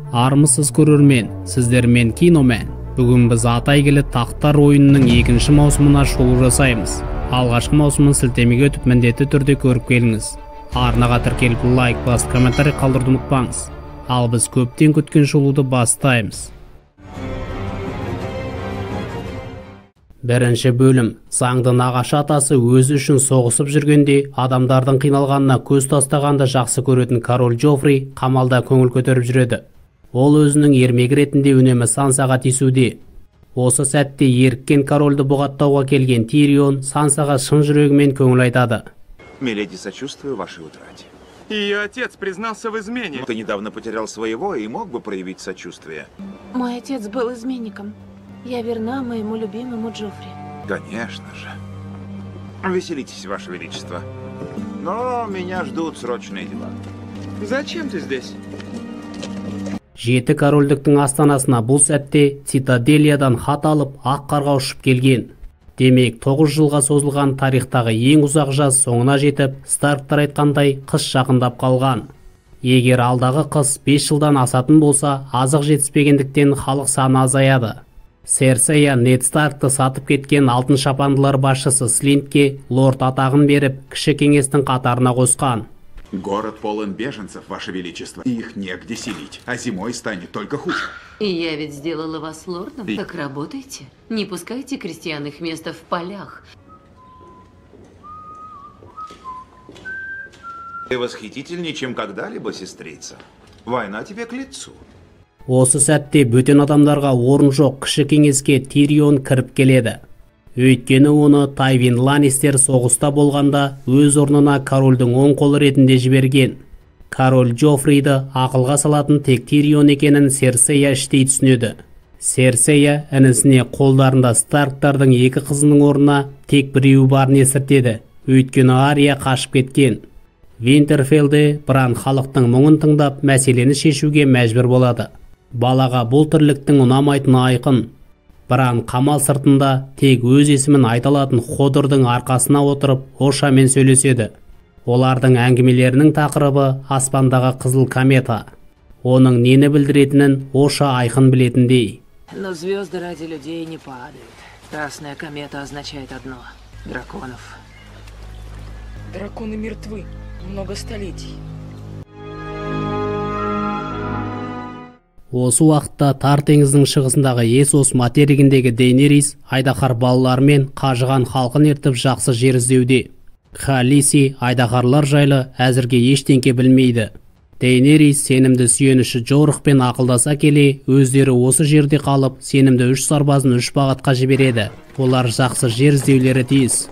Армысыз көрермен, сіздермен Киномен. Бүгін біз аты әйгілі Тақтар ойынының екінші маусымына шолу жасаймыз. Алғашқы маусымын сілтемеге өтіп міндетті түрде көріп келіңіз. Арнаға тіркеліп лайк басып комментарий қалдыруды ұмытпаңыз. Ал біз көптен күткен шолуды бастаймыз. Бірінші бөлім. Заңды нағашы атасы өзі үшін соғысып жүргенде адамдардың қиналғанына көз тастағанды жақсы көретін король Джоффри қамалда көңіл көтеріп жүреді. Ол өзінің ермегі ретінде үнемі Сансаға тиісуде. Осы сәтте еріккен корольді бұғаттауға келген Тирион Сансаға шын жүрегімен көңіл айтады. Миледи, сочувствую вашей утрате. Ее отец признался в измене. Ты недавно потерял своего и мог бы проявить сочувствие. Мой отец был изменником. Я верна моему любимому Джоффри. Конечно же. Веселитесь, ваше величество. Но меня ждут срочные дела. Зачем ты здесь? Жеті корольдіктің астанасына бұл сәтте Цитаделиядан хат алып, ақ қарға ұшып келген. Демек, 9 жылға созылған тарихтағы ең ұзақ жаз соңына жетіп, Старктар айтқандай, қыс жақындап қалған. Егер алдағы қыс 5 жылдан асатын болса, азық жетіспегендіктен халық саны азаяды. Серсея Нед Старкты сатып кеткен алтын шапандылар басшысы Слинтке лорд атағын беріп, кіші кеңестің қатарына қосқан. Город полон беженцев, ваше величество, и их негде селить, а зимой станет только хуже. И я ведь сделала вас лордом, так работайте. Не пускайте крестьян их место в полях. Ты восхитительнее, чем когда-либо, сестрица. Война тебе к лицу. Осы сәтте бөтен адамдарға орын жоқ кіші кеңеске Тирион кіріп келеді. Өйткені оны Тайвин Ланнистер соғыста болғанда өз орнына корольдің оң қолы ретінде жіберген. Король Джоффриді ақылға салатын тек Тирион екенін Серсея іштей түсінеді. Серсея інісіне қолдарында Старктардың екі қызының орнына тек біреуі барын ескертеді. Өйткені Ария қашып кеткен. Винтерфеллде Бран халықтың мұңын тыңдап мәселені шешуге мәжбүр болады. Балаға бұл тірліктің ұнамайтыны айқын. Бран қамал сыртында тек өз есімін айта алатын Ходордың арқасына отырып Ошамен сөйлеседі. Олардың әңгімелерінің тақырыбы аспандағы қызыл комета. Оның нені білдіретінін Оша айқын білетіндей. Но звезды ради людей не падают. Красная комета означает одно – драконов. Драконы мертвы много столетий. Осы уақытта Тар теңізінің шығысындағы Эсос материгіндегі Дейнерис айдаһар балаларымен қажыған халқын ертіп жақсы жер іздеуде. Халиси айдаһарлар жайлы әзірге ештеңке білмейді. Дейнерис сенімді сүйеніші Джорахпен ақылдаса келе, өздері осы жерде қалып, сенімді үш сарбазын үш бағытқа жібереді. Олар жақсы жер іздеулері тиіс.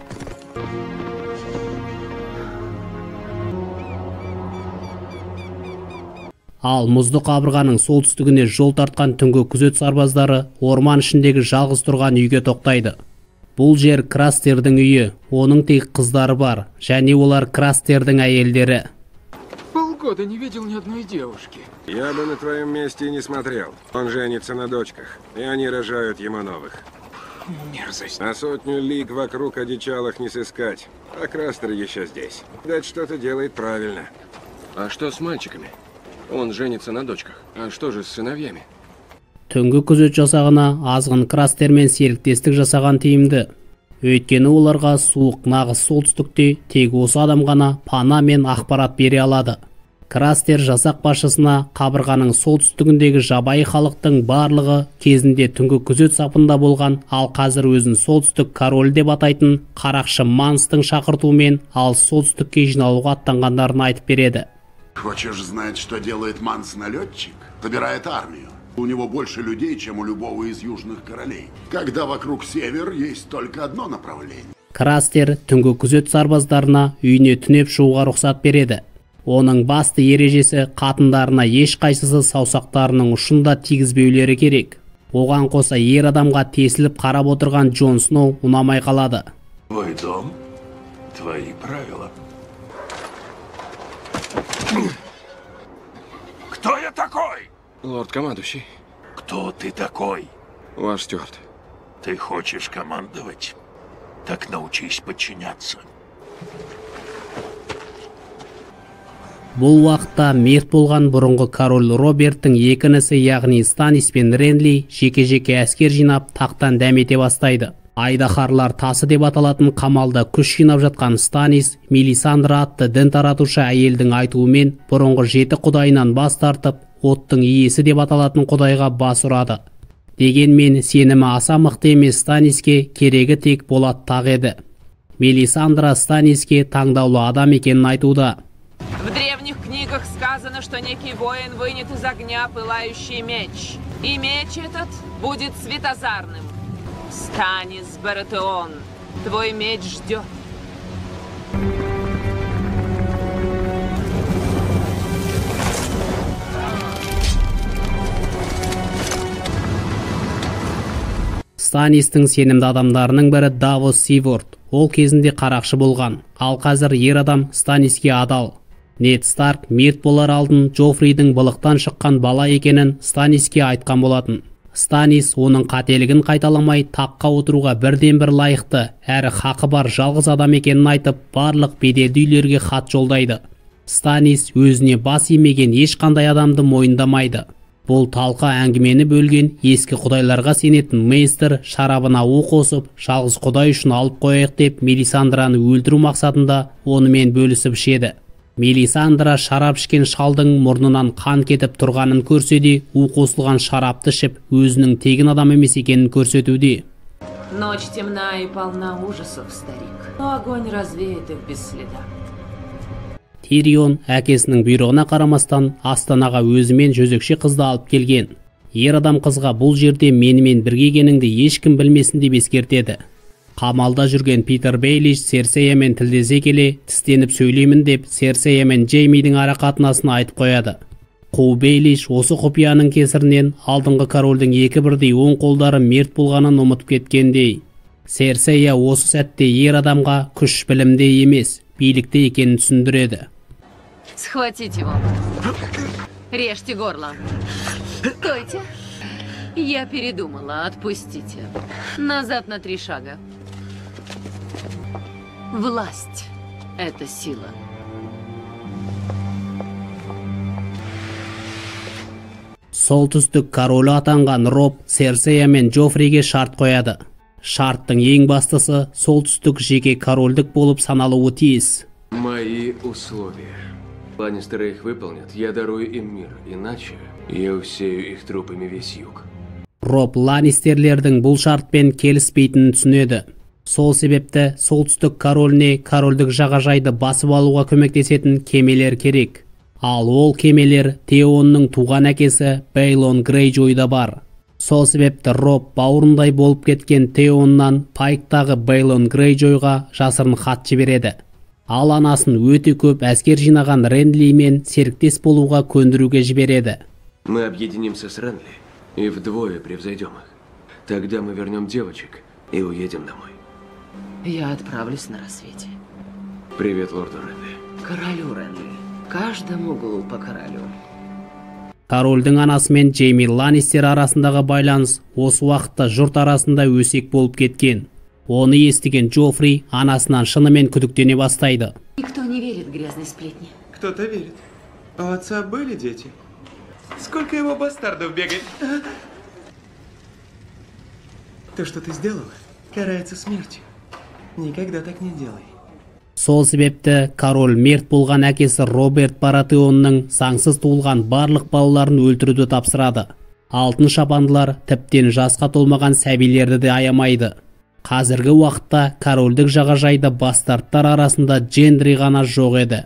Ал мұзды қабырғаның солтүстігіне жол тартқан түнгі күзет сарбаздары орман ішіндегі жалғыз тұрған үйге тоқтайды. Бұл жер Крастердің үйі, оның тек қыздары бар, және олар Крастердің әйелдері. Полгода не видел ни одной девушки. Я бы на твоем месте не смотрел. Он женится на дочках, и они рожают ему новых. Мерзость. На сотню лиг вокруг одичалых не сыскать, а Крастер еще здесь. Дать что-то делает правильно. А что с мальчиками? Он женится на дочках. А что же с сыновьями? Түнгі күзет жасағына азғын Крастермен серіктестік жасаған тиімді. Өйткені оларға суық нағыз солтүстікте тек осы адам ғана пана мен ақпарат бере алады. Крастер жасақ басшысына қабырғаның солтүстігіндегі жабайы халықтың барлығы кезінде түнгі күзет сапында болған, ал қазір өзін солтүстік король деп атайтын қарақшы Манстың шақыртуымен ал солтүстікке жиналуға аттанғандарын айтып береді. Хочешь знать, что делает Манс-налетчик? Собирает армию. У него больше людей, чем у любого из южных королей. Когда вокруг север, есть только одно направление. Крастер түнгі күзет сарбаздарына үйіне түнеп шығуға рұқсат береді. Оның басты ережесі қатындарына ешқайсысы саусақтарының ұшын да тигізбеулері керек. Оған қоса ер адамға тесіліп қарап отырған Джон Сноу ұнамай қалады. Твой дом, твои правила. Кто я такой? Лорд-командующий. Кто ты такой? Ваш стюард. Ты хочешь командовать? Так научись подчиняться. Бұл уақытта мерт болған бұрынғы король Роберттің екі інісі, яғни Станис пен Ренли жеке-жеке әскер жинап тақтан дәмете бастайды. Айдаһарлар тасы деп аталатын қамалда күш жинап жатқан Станис Мелисандра атты дін таратушы әйелдің айтуымен бұрынғы 7 құдайынан бас тартып, оттың иесі деп аталатын құдайға бас ұрады. Дегенмен сенімі аса мықты емес Станиске керегі тек болат тақ еді. Мелисандра Станиске таңдаулы адам екенін айтуда. В древних книгах сказано, что некий воин вынет из огня пылающий меч. И меч этот будет светозарным. Станис Баратеон, твой меч ждет. Станистің сенімді адамдарының бірі Давос Сиворд. Ол кезінде қарақшы болған, ал қазір ер адам Станиске адал. Нед Старк мерт болар алдын Джоффридің былықтан шыққан бала екенін Станиске айтқан болатын. Станис оның қателігін қайталамай таққа отыруға бірден-бір лайықты, әрі хақы бар жалғыз адам екенін айтып, барлық беделді үйлерге хат жолдайды. Станис өзіне бас имеген ешқандай адамды мойындамайды. Бұл талқы әңгімені бөлген ескі құдайларға сенетін мейстер шарабына у қосып, жалғыз құдай үшін алып қояйық деп Мелисандраны өлтіру мақсатында онымен бөлісіп ішеді. Мелисандра шарап ішкен шалдың мұрнынан қан кетіп тұрғанын көрсе де, у қосылған шарапты ішіп, өзінің тегін адам емес екенін көрсетуде. Ночь темна и полна ужасов, старик. Но огонь развеет их без следа. Тирион әкесінің бұйрығына қарамастан астанаға өзімен жезөкше қызды алып келген. Ер адам қызға бұл жерде менімен бірге екеніңді ешкім білмесін деп ескертеді. Қамалда жүрген Питер Бейлиш Серсеямен тілдесе келе, тістеніп сөйлеймін деп Серсея мен Джеймидің ара қатынасын айтып қояды. Қу Бейлиш осы құпияның кесірінен алдыңғы корольдің екі бірдей оң қолдары мерт болғанын ұмытып кеткендей. Серсея осы сәтте ер адамға күш білімде емес, билікте екенін түсіндіреді. Схватите его. Режьте горло. Стойте. Я передумала. Отпустите. Назад на 3 шага. Власть – это сила. Солтүстік королі атанған Роб Серсея мен Джоффриге шарт қояды. Шарттың ең бастысы солтүстік жеке корольдік болып саналуы тиіс. Мои условия. Ланнистеры их выполнят, я дарую им мир, иначе я усею их трупами весь юг. Роб Ланнистерлердің бұл шартпен келіспейтінін түсінеді. Сол себепті солтүстік короліне корольдік жағажайды басып алуға көмектесетін кемелер керек. Ал ол кемелер Теонның туған әкесі Бейлон Грейджойда бар. Сол себепті Роб бауырындай болып кеткен Теоннан Пайктағы Бейлон Грейджойға жасырын хат жібереді. Ал анасын өте көп әскер жинаған Ренлимен серіктес болуға көндіруге жібереді. Мы объединимся с Ренли и вдвое превзойдем их. Тогда мы вернем девочек и уедем домой. Я отправлюсь на рассвете. Привет лорду Ренли. Королю Ренли. Каждому углу по королю. Корольдің анасы мен Джейми Ланнистер арасындағы байланыс осы уақытта жұрт арасында өсек болып кеткен. Оны естіген Джоффри анасынан шынымен күдіктене бастайды. Никто не верит грязной сплетне. Кто-то верит. У отца были дети? Сколько его бастардов бегает? То, что ты сделала, карается смертью. Никогда так не делай. Сол себепті король мерт болған әкесі Роберт Баратеонның заңсыз туылған барлық балаларын өлтіруді тапсырады. Алтын шапандылар тіптен жасқа толмаған сәбилерді де аямайды. Қазіргі уақытта корольдік жағажайда бастардтар арасында Джендри ғана жоқ еді.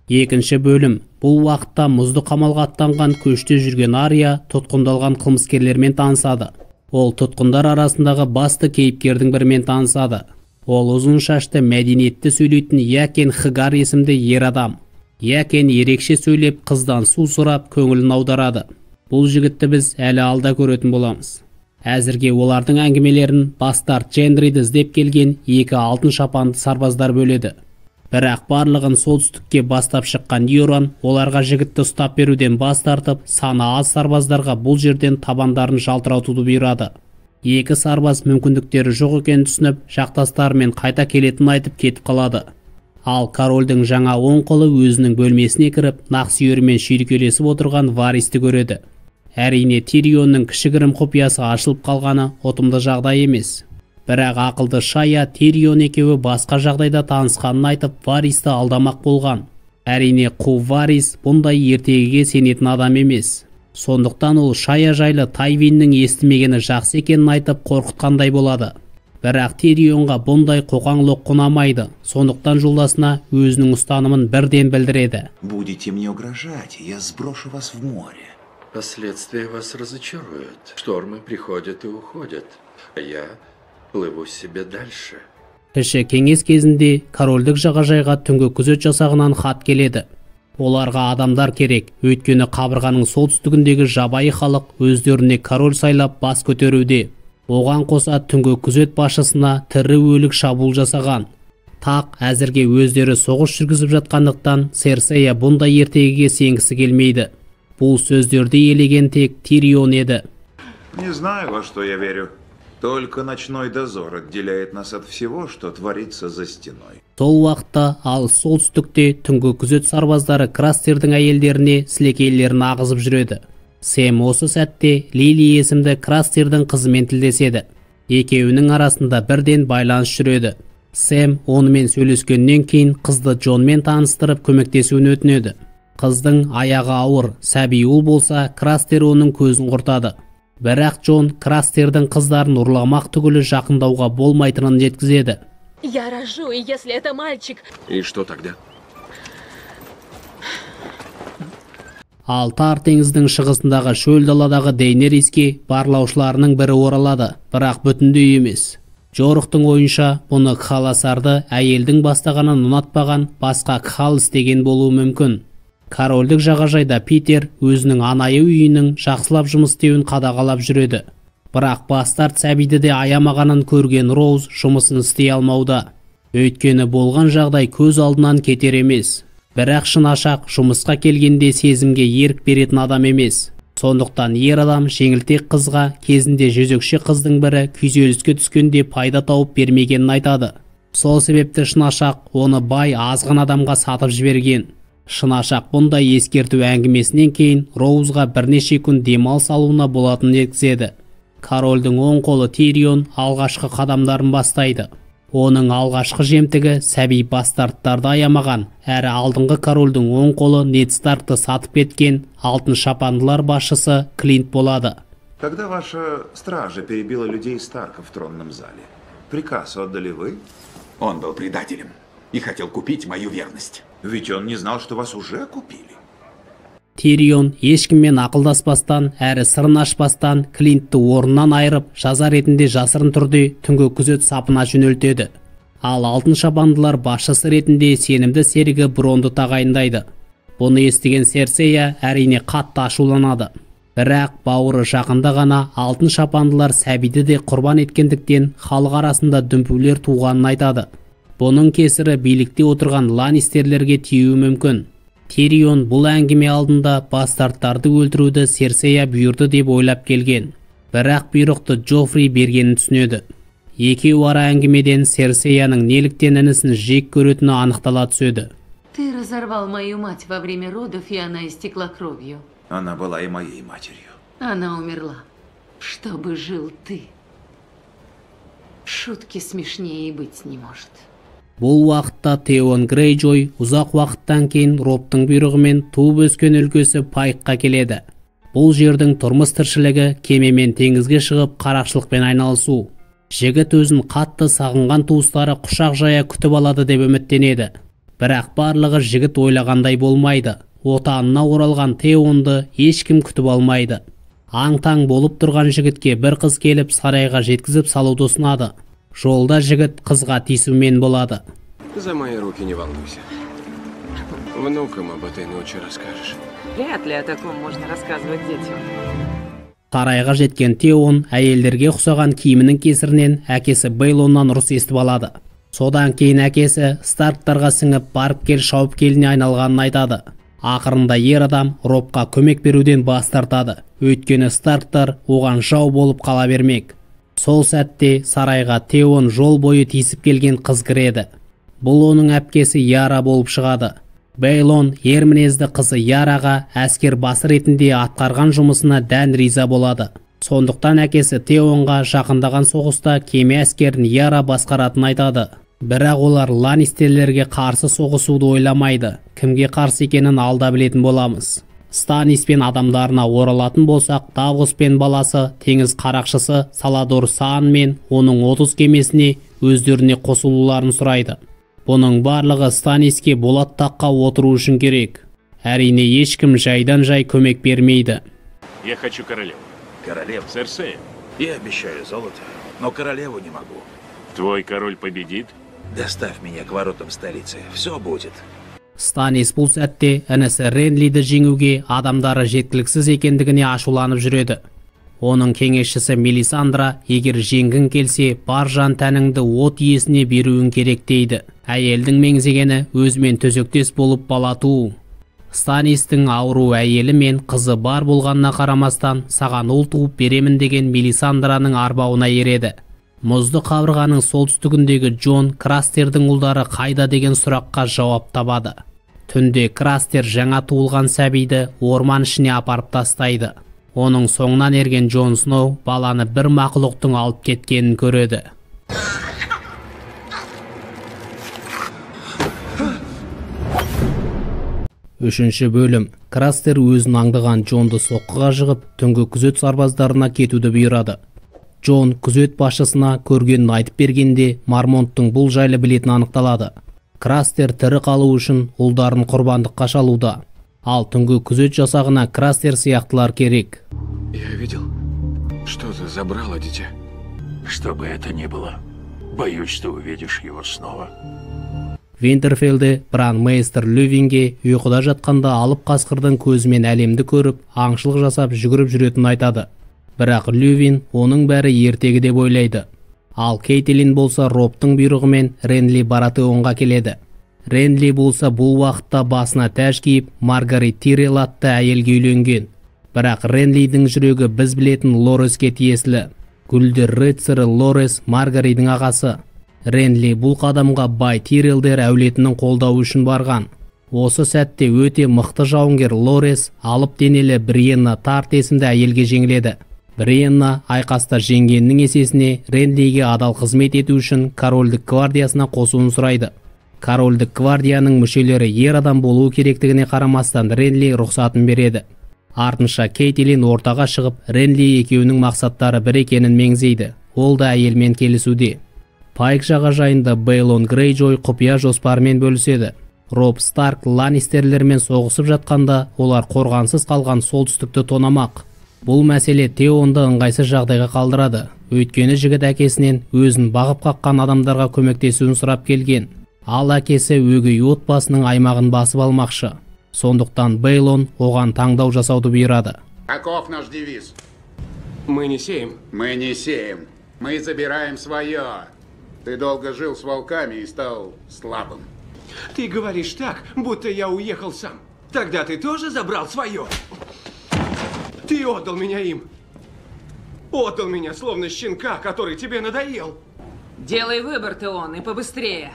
Екінші бөлім. Бұл уақытта мұзды қамалға аттанған көште жүрген Ария тұтқындалған қылмыскерлермен танысады. Ол тұтқындар арасындағы басты кейіпкердің бірімен танысады. Ол ұзын шашты, мәдениетті сөйлейтін Якен Хыгар есімді ер адам. Якен ерекше сөйлеп, қыздан су сұрап, көңілін аударады. Бұл жігітті біз әлі алда көретін боламыз. Әзірге олардың әңгімелерін бастард Джендриді іздеп келген екі алтын шапанды сарбаздар бөледі. Бірақ барлығын солтүстікке бастап шыққан Юран оларға жігітті ұстап беруден бас тартып, саны аз сарбаздарға бұл жерден табандарын жалтыратуды бұйырады. Екі сарбаз мүмкіндіктері жоқ екенін түсініп, жақтастарымен қайта келетінін айтып кетіп қалады. Ал корольдің жаңа оң қолы өзінің бөлмесіне кіріп, нақсүйерімен шүйіркелесіп отырған Варисті көреді. Әрине, Тирионның кішігірім құпиясы ашылып қалғаны ұтымды жағдай емес. Бірақ ақылды Шая Тирион екеуі басқа жағдайда танысқанын айтып, Варисті алдамақ болған. Әрине, қу Варис бұндай ертегіге сенетін адам емес. Сондықтан ол Шая жайлы Тайвиннің естімегені жақсы екенін айтып қорқытқандай болады. Бірақ Тирионға бұндай қоқаң-лоқ ұнамайды. Сондықтан жолдасына өзінің ұстанымын бірден білдіреді. Будете мне угрожать, я сброшу вас в море. Последствия вас разочаруют. Штормы приходят и уходят. А я плыву себе дальше. Кіші кеңес кезінде корольдік жағажайға түнгі күзет жасағынан хат келеді. Оларға адамдар керек, өйткені қабырғаның солтүстігіндегі жабайы халық өздеріне король сайлап бас көтеруде. Оған қоса түнгі күзет басшысына тірі өлік шабуыл жасаған. Тақ әзірге өздері соғыс жүргізіп жатқандықтан Серсея бұндай ертегіге сенгісі келмейді. Бұл сөздерді елеген тек Тирион еді. Не знаю, во что я верю. Только ночной дозор отделяет нас от всего, что творится за стеной. Сол уақытта ал солтүстікте түнгі күзет сарбаздары Крастердің әйелдеріне сілекейлерін ағызып жүреді. Сэм осы сәтте Лили есімді Крастердің қызымен тілдеседі. Екеуінің арасында бірден байланыс жүреді. Сэм онымен сөйлескеннен кейін қызды Джонмен таныстырып көмектесуін өтінеді. Қыздың аяғы ауыр, сәби ұл болса, Крастер оның көзін құртады. Бірақ Джон Крастердің қыздарын ұрламақ түгілі жақындауға болмайтынын жеткізеді. Я рожу, и если это мальчик. И что тогда? Ал тар теңіздің шығысындағы шөл даладағы Дейнериске барлаушыларының бірі оралады, бірақ бүтіндей емес. Жорықтың ойынша бұны Кхаласарды әйелдің бастағанын ұнатпаған басқа Кхал істеген болуы мүмкін. Корольдік жағажайда Питер өзінің анайы үйінің жақсылап жұмыс істеуін қадағалап жүреді. Бірақ бастард сәбиді де аямағанын көрген Роуз жұмысын істей алмауда. Өйткені болған жағдай көз алдынан кетер емес. Бірақ шынашақ жұмысқа келгенде сезімге ерік беретін адам емес. Сондықтан ер адам жеңілтек қызға кезінде жезөкше қыздың бірі күйзеліске түскенде пайда тауып бермегенін айтады. Сол себепті шынашақ оны бай азғын адамға сатып жіберген. Шынашақ бұндай ескерту әңгімесінен кейін Роузға бірнеше күн демалыс алуына болатынын жеткізеді. Корольдің оң қолы Тирион алғашқы қадамдарын бастайды. Оның алғашқы жемтігі сәби бастардтарды аямаған, әрі алдыңғы корольдің оң қолы Нед Старкты сатып кеткен алтын шапандылар басшысы Клинт болады. Когда ваша стража перебила людей Старка в тронном зале, приказ отдали вы? Он был предателем и хотел купить мою верность. Ведь он не знал, что вас уже купили. Тирион ешкіммен ақылдаспастан, әрі сырын ашпастан Клинтті орнынан айырып, жаза ретінде жасырын түрде түнгі күзет сапына жөнелтеді. Ал алтын шапандылар басшысы ретінде сенімді серігі Бронды тағайындайды. Бұны естіген Серсея әрине қатты ашуланады. Бірақ бауыры жақында ғана алтын шапандылар сәбиді де құрбан еткендіктен халық арасында дүмпулер туғанын айтады. Бұның кесірі билікте отырған Ланнистерлерге тиюі мүмкін. Тирион бұл әңгіме алдында бастардтарды өлтіруді Серсея бұйырды деп ойлап келген. Бірақ бұйрықты Джоффри бергенін түсінеді. Екеу ара әңгімеден Серсеяның неліктен інісін жек көретіні анықтала түседі. Ты разорвал мою мать во время родов, и она истекла кровью. Она была и моей матерью. Она умерла, чтобы жил ты. Шутки смешнее и быть не может. Бұл уақытта Теон Грейджой ұзақ уақыттан кейін Робтың бұйрығымен туып өскен өлкесі Пайкқа келеді. Бұл жердің тұрмыс тіршілігі кемемен теңізге шығып қарақшылықпен айналысу. Жігіт өзін қатты сағынған туыстары құшақ жая күтіп алады деп үміттенеді. Бірақ барлығы жігіт ойлағандай болмайды. Отанына оралған Теонды ешкім күтіп алмайды. Аң-таң болып тұрған жігітке бір қыз келіп сарайға жеткізіп салуды ұсынады. Жолда жігіт қызға тиісумен болады. За мои руки не волнуйся. Внукам об этой ночи расскажешь. Вряд ли о таком можно рассказывать детям. Сарайға жеткен Теон әйелдерге ұқсаған киімінің кесірінен әкесі Бейлоннан ұрыс естіп алады. Содан кейін әкесі Старктарға сіңіп барып кел шауып келіне айналғанын айтады. Ақырында ер адам Робқа көмек беруден бас тартады. Өйткені Старктар оған жау болып қала бермек. Сол сәтте сарайға Теон жол бойы тиісіп келген қыз кіреді. Бұл оның әпкесі Яра болып шығады. Бейлон ер мінезді қызы Яраға әскер басы ретінде атқарған жұмысына дән риза болады. Сондықтан әкесі Теонға жақындаған соғыста кеме әскерін Яра басқаратынын айтады. Бірақ олар Ланнистерлерге қарсы соғысуды ойламайды. Кімге қарсы екенін алда білетін боламыз. Станис пен адамдарына оралатын болсақ, Давос пен баласы, теңіз қарақшысы Саладор Саан мен оның 30 кемесіне өздеріне қосылуларын сұрайды. Бұның барлығы Станиске болат таққа отыру үшін керек. Әрине, ешкім жайдан-жай көмек бермейді. Я хочу королеву. Королеву? Серсея. Я обещаю золото, но королеву не могу. Твой король победит? Доставь меня к воротам столицы. Все будет. Станис бұл сәтте інісі Ренлиді жеңуге адамдары жеткіліксіз екендігіне ашуланып жүреді. Оның кеңесшісі Мелисандра, егер жеңгің келсе, бар жан тәніңді от иесіне беруің керек дейді. Әйелдің меңзегені өзімен төсектес болып бала туу. Станистің ауру әйелі мен қызы бар болғанына қарамастан, саған ұл туып беремін деген Мелисандраның арбауына ереді. Мұзды қабырғаның солтүстігіндегі Джон Крастердің ұлдары қайда деген сұраққа жауап табады. Түнде Крастер жаңа туылған сәбиді орман ішіне апарып тастайды. Оның соңынан ерген Джон Сноу баланы бір мақұлықтың алып кеткенін көреді. Үшінші бөлім. Крастер өзін аңдыған Джонды соққыға жығып, түнгі күзет сарбаздарына кетуді бұйырады. Джон күзет басшысына көргенін айтып бергенде Мармонттың бұл жайлы білетіні анықталады. Крастер тірі қалу үшін ұлдарын құрбандыққа шалуда. Ал түнгі күзет жасағына Крастер сияқтылар керек. Я видел, что-то забрало дитя. Что бы это ни было, боюсь, что увидишь его снова. Винтерфелде Бран мейстер Лювинге ұйқыда жатқанда алып қасқырдың көзімен әлемді көріп, аңшылық жасап жүгіріп жүретінін айтады. Бірақ Лювин оның бәрі ертегі деп ойлайды. Ал Кейтилин болса Робтың бұйрығымен Ренли Баратеонға келеді. Ренли болса бұл уақытта басына тәж киіп, Маргарит Тирелл атты әйелге үйленген. Бірақ Ренлидің жүрегі біз білетін Лореске тиесілі. Гүлдер рыцарі Лорес Маргариттің ағасы. Ренли бұл қадамға бай Тирелдер әулетінің қолдауы үшін барған. Осы сәтте өте мықты жауынгер Лорес алып денелі Бриенна Тарт есімді әйелге жеңіледі. Бриенна айқаста жеңгенінің есесіне Ренлиге адал қызмет ету үшін корольдік гвардиясына қосуын сұрайды. Корольдік гвардияның мүшелері ер адам болуы керектігіне қарамастан Ренли рұқсатын береді. Артынша Кейтилин ортаға шығып, Ренли екеуінің мақсаттары бір екенін меңзейді. Ол да әйелмен келісуде. Пайк жағажайында Бейлон Грейджой құпия жоспарымен бөліседі. Роб Старк Ланнистерлермен соғысып жатқанда олар қорғансыз қалған солтүстікті тонамақ. Бұл мәселе Теонды ыңғайсыз жағдайға қалдырады. Өйткені жігіт әкесінен өзін бағып қаққан адамдарға көмектесуін сұрап келген. Ал әкесі өгей отбасының аймағын басып алмақшы. Сондықтан Бейлон оған таңдау жасауды бұйырады. Каков наш девиз? Мы не сеем. Мы не сеем. Мы забираем свое. Ты долго жил с волками и стал слабым. Ты говоришь так, будто я уехал сам. Тогда ты тоже забрал свое? Ты отдал меня им. Отдал меня, словно щенка, который тебе надоел. Делай выбор, Теон, и побыстрее.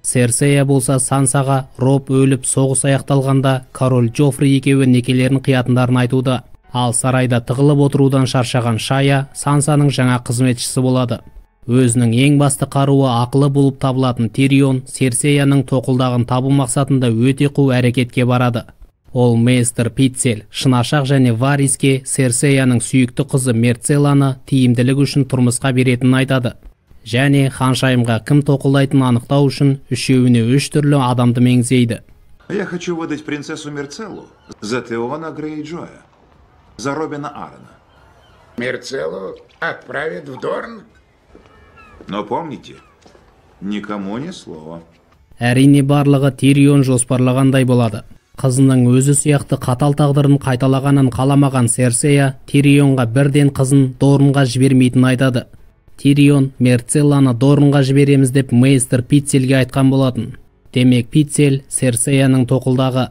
Серсея болса Сансаға Роб өліп соғыс аяқталғанда король Джоффри екеуі некелерін қиятындарын айтуда. Ал сарайда тығылып отырудан шаршаған Шая Сансаның жаңа қызметшісі болады. Өзінің ең басты қаруы ақылы болып табылатын Тирион Серсеяның тоқылдағын табу мақсатында өте қу әрекетке барады. Ол мейстер Питцель, Шынашақ және Вариске Серсеяның сүйікті қызы Мерцелланы тиімділік үшін тұрмысқа беретінін айтады. Және ханшайымға кім тоқылдайтынын анықтау үшін үшеуіне үш түрлі адамды меңзейді. Я хочу выдать принцессу Мерцеллу за Теона Грейджоя, за Робина Аарона. Мерцеллу отправят в Дорн? Но помните, никому ни слова. Әрине барлығы Тирион жоспарлағандай болады. Қызының өзі сияқты қатал тағдырын қайталағанын қаламаған Серсея Тирионға бірден қызын Дорнға жібермейтінін айтады. Тирион Мерцелланы Дорнға жібереміз деп мейстер Питцельге айтқан болатын. Демек Питцель Серсеяның тоқылдағы.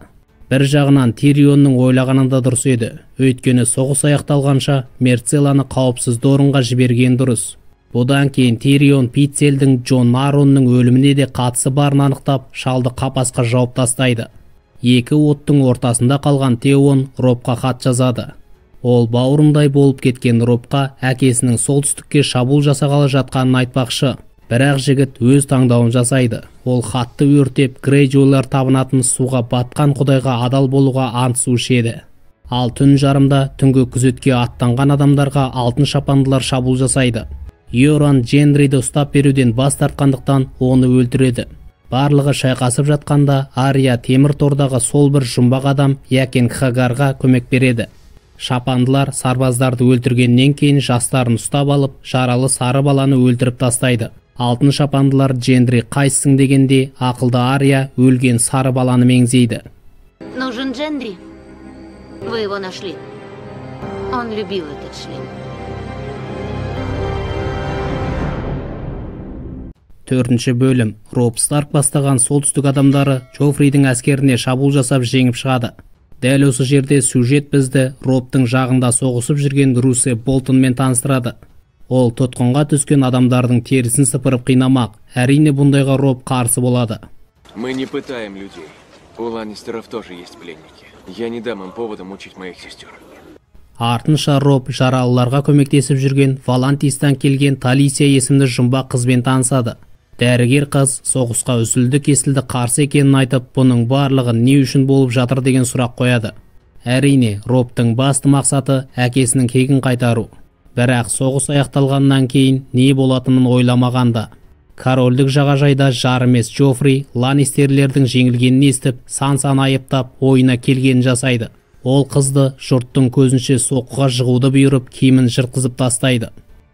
Бір жағынан Тирионның ойлағаны да дұрыс еді. Өйткені соғыс аяқталғанша Мерцелланы қауіпсіз Дорнға жіберген дұрыс. Бұдан кейін Тирион Питцельдің Джон Аронның өліміне де қатысы барын анықтап, шалды қапасқа жауып тастайды. Екі оттың ортасында қалған Теон Робқа хат жазады. Ол бауырындай болып кеткен Робқа әкесінің солтүстікке шабуыл жасағалы жатқанын айтпақшы. Бірақ жігіт өз таңдауын жасайды. Ол хатты өртеп, Грейджойлар табынатын суға батқан құдайға адал болуға ант су ішеді. Ал түн жарымда түнгі күзетке аттанған адамдарға алтын шапандылар шабуыл жасайды. Йоран Джендриді ұстап беруден бас тартқандықтан оны өлтіреді. Барлығы шайқасып жатқанда Ария темір тордағы сол бір жұмбақ адам Якен Кхагарға көмек береді. Шапандылар сарбаздарды өлтіргеннен кейін жастарын ұстап алып, жаралы сары баланы өлтіріп тастайды. Алтын шапандылар Джендри қайсың дегенде ақылды Ария өлген сары баланы меңзейді. Нужен Джендри. Вы его нашли. Он любил этот шлем. Төртінші бөлім. Роб Старк бастаған солтүстік адамдары Джоффридің әскеріне шабуыл жасап жеңіп шығады. Дәл осы жерде сюжет бізді Робтың жағында соғысып жүрген Русе Болтонмен таныстырады. Ол тұтқынға түскен адамдардың терісін сыпырып қинамақ. Әрине бұндайға Роб қарсы болады. Мы не пытаем людей. У Ланнистеров тоже есть пленники. Я не дам им повода мучить моих сестер. Артынша Роб жаралыларға көмектесіп жүрген Волантистан келген Талисия есімді жұмбақ қызбен танысады. Дәрігер қыз соғысқа үзілді-кесілді қарсы екенін айтып, бұның барлығы не үшін болып жатыр деген сұрақ қояды. Әрине, Робтың басты мақсаты әкесінің кегін қайтару. Бірақ соғыс аяқталғаннан кейін не болатынын ойламағанда. Корольдік жағажайда жарымес Джоффри Ланнистерлердің жеңілгенін естіп, сан-сан айыптап, ойына келгенін жасайды. Ол қызды жұрттың көзінше соққыға жығуды бұйырып, киімін жыртқызып тастайды.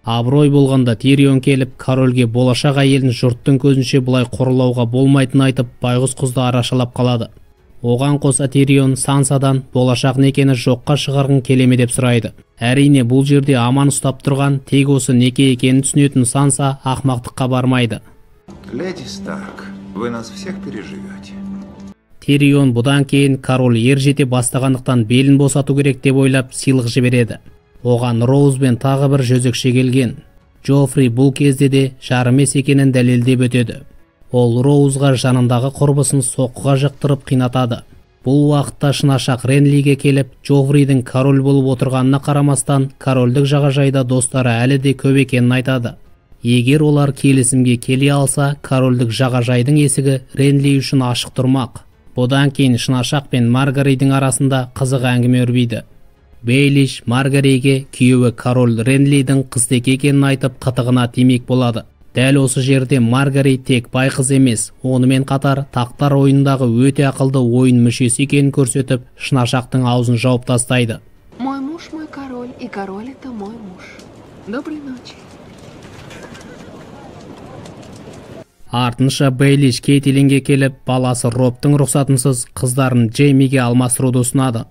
Абырой болғанда Тирион келіп, корольге болашақ әйелін жұрттың көзінше бұлай қорлауға болмайтынын айтып, байғұс қызды арашалап қалады. Оған қоса Тирион Сансадан болашақ некені жоққа шығарғың келеме деп сұрайды. Әрине, бұл жерде аман ұстап тұрған тек осы неке екенін түсінетін Санса ақмақтыққа бармайды. Леди Старк, вы нас всех переживете. Тирион бұдан кейін король ер жете бастағандықтан белін босату керек деп ойлап сыйлық жібереді. Оған Роуз бен тағы бір жезөкше келген. Джоффри бұл кезде де жарымес екенін дәлелдеп өтеді. Ол Роузға жанындағы құрбысын соққыға жықтырып қинатады. Бұл уақытта шынашақ Ренлиге келіп, Джоффридің король болып отырғанына қарамастан, корольдік жағажайда достары әлі де көп екенін айтады. Егер олар келісімге келе алса, корольдік жағажайдың есігі Ренли үшін ашық тұрмақ. Бұдан кейін шынашақ пен Маргаридің арасында қызық әңгіме өрбиді. Бейлиш Маргариге күйеуі король Ренлидің қызтеке екенін айтып, қытығына тимек болады. Дәл осы жерде Маргари тек бай қыз емес, онымен қатар тақтар ойындағы өте ақылды ойын мүшесі екенін көрсетіп, шынашақтың аузын жауып тастайды. Мой муж мой король, и король это мой муж. Доброй ночи. Артынша Бейлиш Кейтилинге келіп, баласы Робтың рұқсатынсыз қыздарын Джеймиге алмастыруды ұсынады.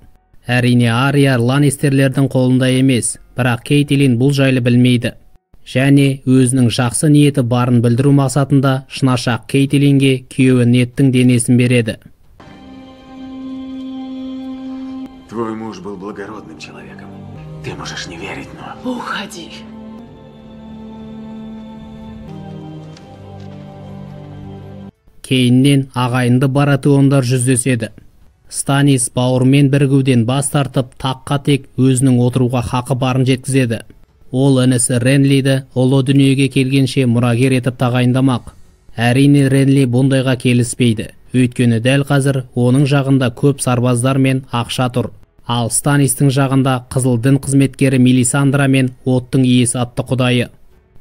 Әрине, Ария Ланнистерлердің қолында емес, бірақ Кейтилин бұл жайлы білмейді. Және өзінің жақсы ниеті барын білдіру мақсатында шынашақ Кейтилинге күйеуі Неттің денесін береді. Твой муж был благородным человеком. Ты можешь не верить, но... Уходи. Кейіннен ағайынды Баратеондар жүздеседі. Станис бауырымен бірігуден бас тартып, таққа тек өзінің отыруға хақы барын жеткізеді. Ол інісі Ренлиді ұлы дүниеге келгенше мұрагер етіп тағайындамақ. Әрине, Ренли бұндайға келіспейді. Өйткені дәл қазір оның жағында көп сарбаздар мен ақша тұр. Ал Станистің жағында қызыл дін қызметкері Мелисандра мен оттың иесі атты құдайы.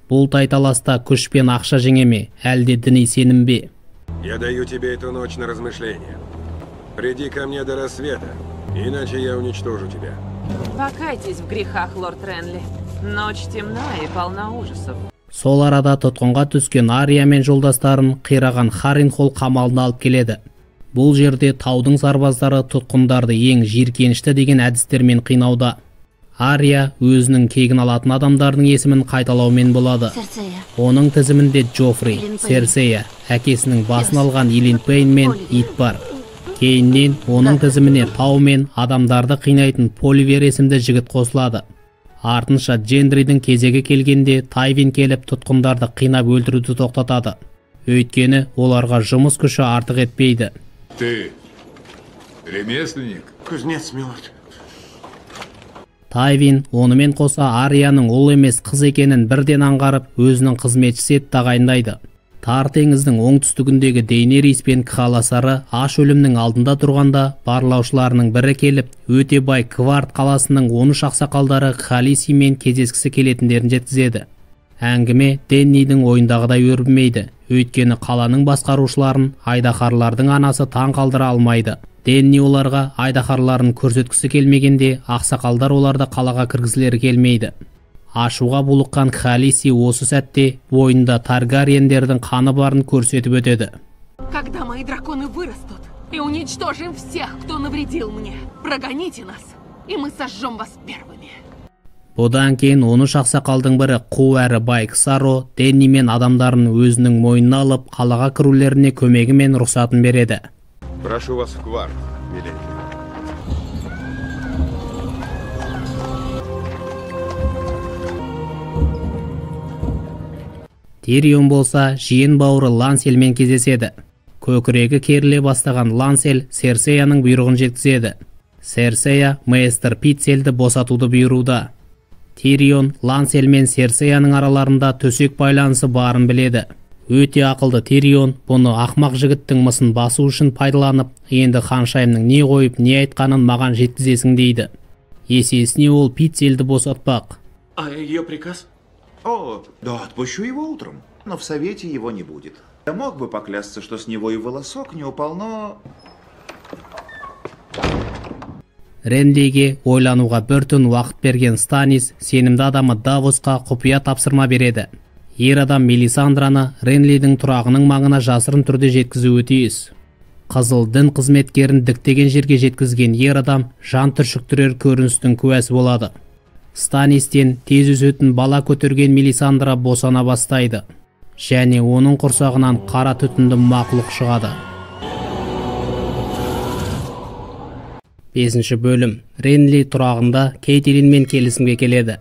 Бұл тайталаста күш пен ақша жеңе ме, әлде діни сенім бе? Я даю тебе эту ночь на размышление. Приди ко мне до рассвета, иначе я уничтожу тебя. Покайтесь в грехах, лорд Ренли. Ночь темна и полна ужасов. Сол арада тұтқынға түскен Ария мен жолдастарын қираған Харренхолл қамалына алып келеді. Бұл жерде таудың сарбаздары тұтқындарды ең жиіркенішті деген әдістермен қинауда. Ария өзінің кегін алатын адамдардың есімін қайталаумен болады. Оның тізімінде Джоффри, Серсея, әкесінің басын алған Илин Пейн мен ит бар. Кейіннен оның тізіміне тау мен адамдарды қинайтын Поливер есімді жігіт қосылады. Артынша Джендридің кезегі келгенде Тайвин келіп тұтқындарды қинап өлтіруді тоқтатады. Өйткені оларға жұмыс күші артық етпейді. Ты ремесленник? Кузнец, милорд. Тайвин онымен қоса Арияның ұл емес қыз екенін бірден аңғарып, өзінің қызметшісі етіп тағайындайды. Тар теңіздің оңтүстігіндегі Дейнерис пен Кхаласары аш өлімнің алдында тұрғанда барлаушыларының бірі келіп, өте бай Кварт қаласының 13 ақсақалдары Кхалисимен кездескісі келетіндерін жеткізеді. Әңгіме Деннидің ойындағыдай өрбімейді, өйткені қаланың басқарушыларын айдаһарлардың анасы таң қалдыра алмайды. Денни оларға айдаһарларын көрсеткісі келмегенде, ақсақалдар оларды қалаға кіргізілері келмейді. Ашуға булыққан Кхалиси осы сәтте бойында Таргариендердің қаны барын көрсетіп өтеді. Когда мои драконы вырастут и уничтожим всех, кто навредил мне, прогоните нас, и мы сожжем вас первыми. Бұдан кейін 13 ақсақалдың бірі қу әрі бай Ксаро Денни мен адамдарын өзінің мойнына алып, қалаға кірулеріне көмегі мен рұқсатын береді. Прошу вас в Кварт, миледи. Тирион болса, жиен бауыры Ланселмен кездеседі. Көкірегі керіле бастаған Лансель Серсеяның бұйрығын жеткізеді. Серсея мейстер Питселді босатуды бұйыруда. Тирион Лансель мен Серсеяның араларында төсек байланысы барын біледі. Өте ақылды Тирион бұны ақмақ жігіттің мысын басу үшін пайдаланып, енді ханшайымның не қойып, не айтқанын маған жеткізесің дейді. Есесіне ол Питселді босатпақ. А ее приказ? О, да, отпущу его утром, но в совете его не будет. Я мог бы поклясться, что с него и волосок не упал, но... Ренлиге ойлануға бір түн уақыт берген Станис сенімді адамы Давосқа құпия тапсырма береді. Ер адам Мелисандраны Ренлидің тұрағының маңына жасырын түрде жеткізуі тиіс. Қызыл дін қызметкерін діктеген жерге жеткізген ер адам жан түршіктірер көріністің куәсі болады. Станистен тез өсетін бала көтерген Мелисандра босана бастайды. Және оның құрсағынан қара түтінді мақұлық шығады. 5-ші бөлім. Ренли тұрағында Кейтилинмен келісімге келеді.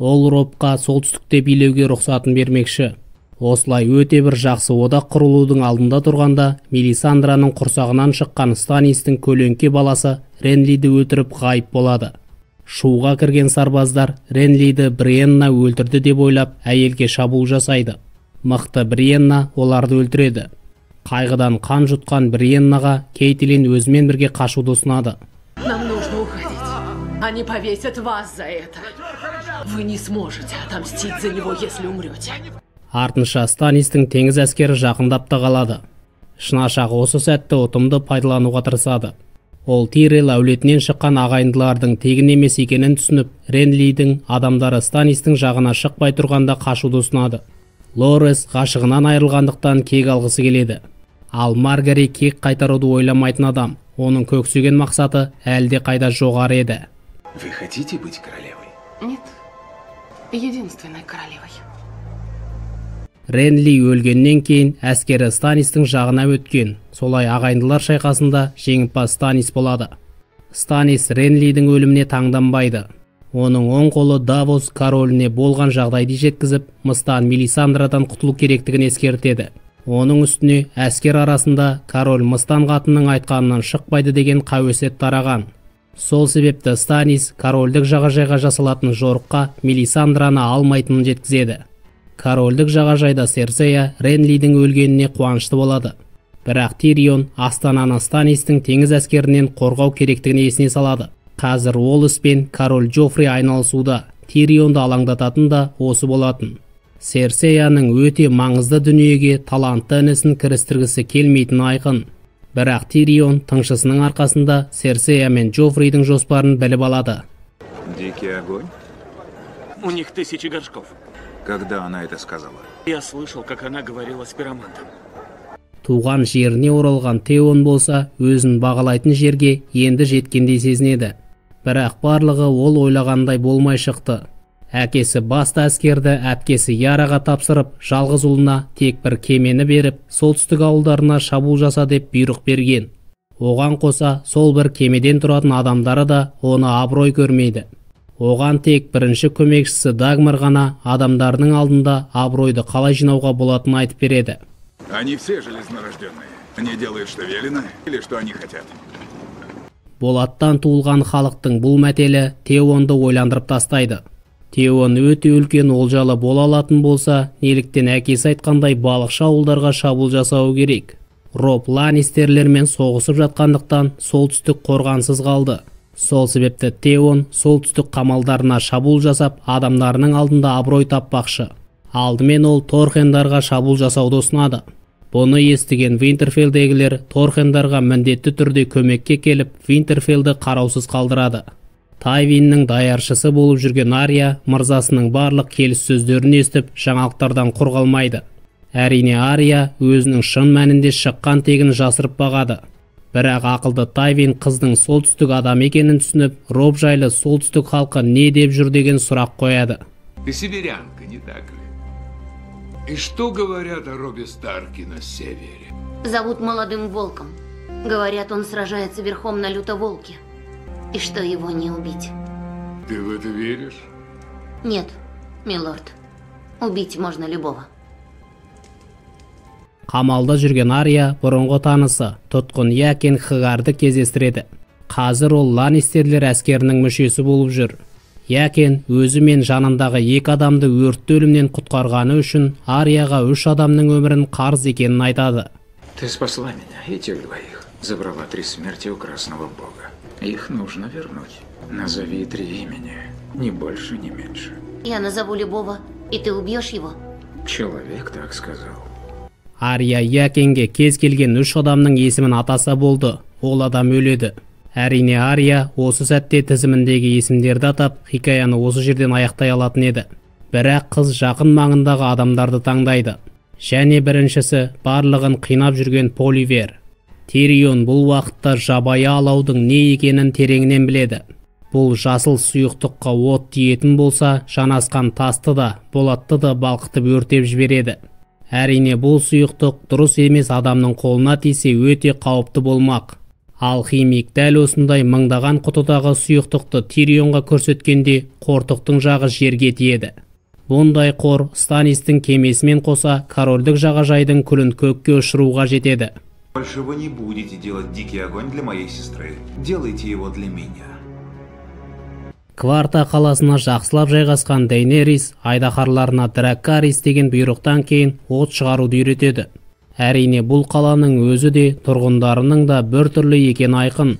Ол Робқа солтүстікте билеуге рұқсатын бермекші. Осылай өте бір жақсы одақ құрылудың алдында тұрғанда Мелисандраның құрсағынан шыққан Станистің көлеңке баласы Ренлиді өлтіріп ғайып болады. Шуға кірген сарбаздар Ренлиді Бриенна өлтірді деп ойлап әйелге шабуыл жасайды. Мықты Бриенна оларды өлтіреді. Қайғыдан қан жұтқан Бриеннаға Кейтилин өзімен бірге қашуды ұсынады. Нам нужно уходить. Они повесят вас за это. Вы не сможете отомстить за него, если умрете. Артынша Станистің теңіз әскері жақындап та қалады. Шынашақ осы сәтті ұтымды пайдалануға тырысады. Ол Тирел әулетінен шыққан ағайындылардың тегін емес екенін түсініп, Ренлидің адамдары Станистің жағына шықпай тұрғанда қашуды ұсынады. Лорес ғашығынан айырылғандықтан кек алғысы келеді. Ал Маргари кек қайтаруды ойламайтын адам. Оның көксеген мақсаты әлде қайда жоғары еді. Вы хотите быть королевой? Нет, единственной королевой. Ренли өлгеннен кейін әскері Станистің жағына өткен. Солай ағайындылар шайқасында жеңімпаз Станис болады. Станис Ренлидің өліміне таңданбайды. Оның оң қолы Давос короліне болған жағдайды жеткізіп, мыстан Мелисандрадан құтылу керектігін ескертеді. Оның үстіне әскер арасында король мыстан қатынның айтқанынан шықпайды деген қауесет тараған. Сол себепті Станис корольдік жағажайға жасалатын жорыққа Мелисандраны алмайтынын жеткізеді. Корольдік жағажайда Серсея Ренлидің өлгеніне қуанышты болады. Бірақ Тирион астананы Станистің теңіз әскерінен қорғау керектігін есіне салады. Қазір ол іспен король Джоффри айналысуда. Тирионды алаңдататын да осы болатын. Серсеяның өте маңызды дүниеге талантты інісін кірістіргісі келмейтіні айқын. Бірақ Тирион тыңшысының арқасында Серсея мен Джоффридің жоспарын біліп алады. Дикий огонь? У них тысячи горшков. Когда она это сказала? Я слышал, как она говорила с пиромантом. Туған жеріне оралған Теон болса, өзін бағалайтын жерге енді жеткендей сезінеді. Бірақ барлығы ол ойлағандай болмай шықты. Әкесі басты әскерді әпкесі Яраға тапсырып, жалғыз ұлына тек бір кемені беріп, солтүстік ауылдарына шабуыл жаса деп бұйрық берген. Оған қоса сол бір кемеден тұратын адамдары да оны абырой көрмейді. Оған тек бірінші көмекшісі Дагмар ғана адамдарының алдында абыройды қалай жинауға болатынын айтып береді. Они все железнорожденные. Они делают, что велено, или что они хотят. Болаттан туылған халықтың бұл мәтелі Теонды ойландырып тастайды. Теон өте үлкен олжалы бола алатын болса, неліктен әкесі айтқандай балықшы ауылдарға шабуыл жасауы керек? Роб Ланнистерлермен соғысып жатқандықтан солтүстік қорғансыз қалды. Сол себепті Теон солтүстік қамалдарына шабуыл жасап, адамдарының алдында абырой таппақшы. Алдымен ол Торхендарға шабуыл жасауды ұсынады. Бұны естіген Винтерфелдегілер Торхендарға міндетті түрде көмекке келіп, Винтерфелді қараусыз қалдырады. Тайвиннің даяршысы болып жүрген Ария мырзасының барлық келіссөздерін естіп, жаңалықтардан құр қалмайды. Әрине, Ария өзінің шын мәнінде шыққан тегін жасырып бағады. Бірақ ақылды Тайвин қыздың солтүстік адам екенін түсініп, Роб жайлы солтүстік халқы не деп жүр деген сұрақ қояды. Ты северянка, не так ли? И что говорят о Робе Старке на севере? Зовут молодым волком. Говорят, он сражается верхом на лютоволке. И что его не убить. Ты в это веришь? Нет, милорд. Убить можно любого. Қамалда жүрген Ария бұрынғы танысы тұтқын Якен Хгарды кездестіреді. Қазір ол Ланнистерлер әскерінің мүшесі болып жүр. Якен өзі мен жанындағы екі адамды өртті өлімнен құтқарғаны үшін Арияға 3 адамның өмірін қарыз екенін айтады. Ты спасла меня и тех двоих. Забрала 3 смерти у Красного Бога. Их нужно вернуть. Назови 3 имени, ни больше, ни меньше. Я назову любого, и ты убьешь его? Человек так сказал. Ария Якенге кез келген 3 адамның есімін атаса болды, ол адам өледі. Әрине, Ария осы сәтте тізіміндегі есімдерді атап, хикаяны осы жерден аяқтай алатын еді. Бірақ қыз жақын маңындағы адамдарды таңдайды. Және біріншісі барлығын қинап жүрген Поливер. Тирион бұл уақытта жабайы алаудың не екенін тереңінен біледі. Бұл жасыл сұйықтыққа от тиетін болса, жанасқан тасты да, болатты да балқытып өртеп жібереді. Әрине, бұл сұйықтық дұрыс емес адамның қолына тисе өте қауіпті болмақ. Алхимик дәл осындай мыңдаған құтыдағы сұйықтықты Тирионға көрсеткенде қортықтың жағы жерге тиеді. Бұндай қор Станистің кемесімен қоса корольдік жағажайдың күлін көкке ұшыруға жетеді. Больше вы не будете делать дикий огонь для моей сестры. Делайте его для меня. Кварта қаласына жақсылап жайғасқан Дейнерис айдаһарларына Драккарис деген бұйрықтан кейін от шығаруды үйретеді. Әрине, бұл қаланың өзі де тұрғындарының да бір түрлі екені айқын.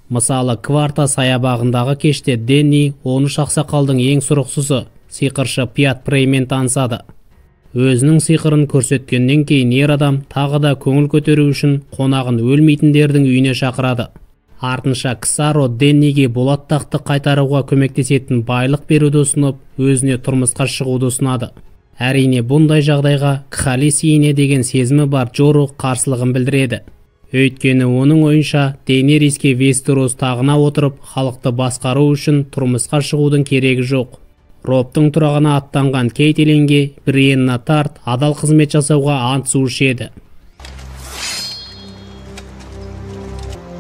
Мысалы, Кварта саябағындағы кеште Денни 13 ақсақалдың ең сұрықсызы, сиқыршы Пиат Преймен танысады. Өзінің сиқырын көрсеткеннен кейін ер адам тағы да көңіл көтеру үшін қонағын өлмейтіндердің үйіне шақырады. Артынша Ксаро Денниге болат тақты қайтаруға көмектесетін байлық беруді ұсынып, өзіне тұрмысқа шығуды ұсынады. Әрине, бұндай жағдайға Кхалисиіне деген сезімі бар Джоро қарсылығын білдіреді. Өйткені оның ойынша Дейнериске Вестерос тағына отырып, халықты басқару үшін тұрмысқа шығудың керегі жоқ. Робтың тұрағына аттанған Кейтилинге Бриенна Тарт адал қызмет жасауға ант су ішеді.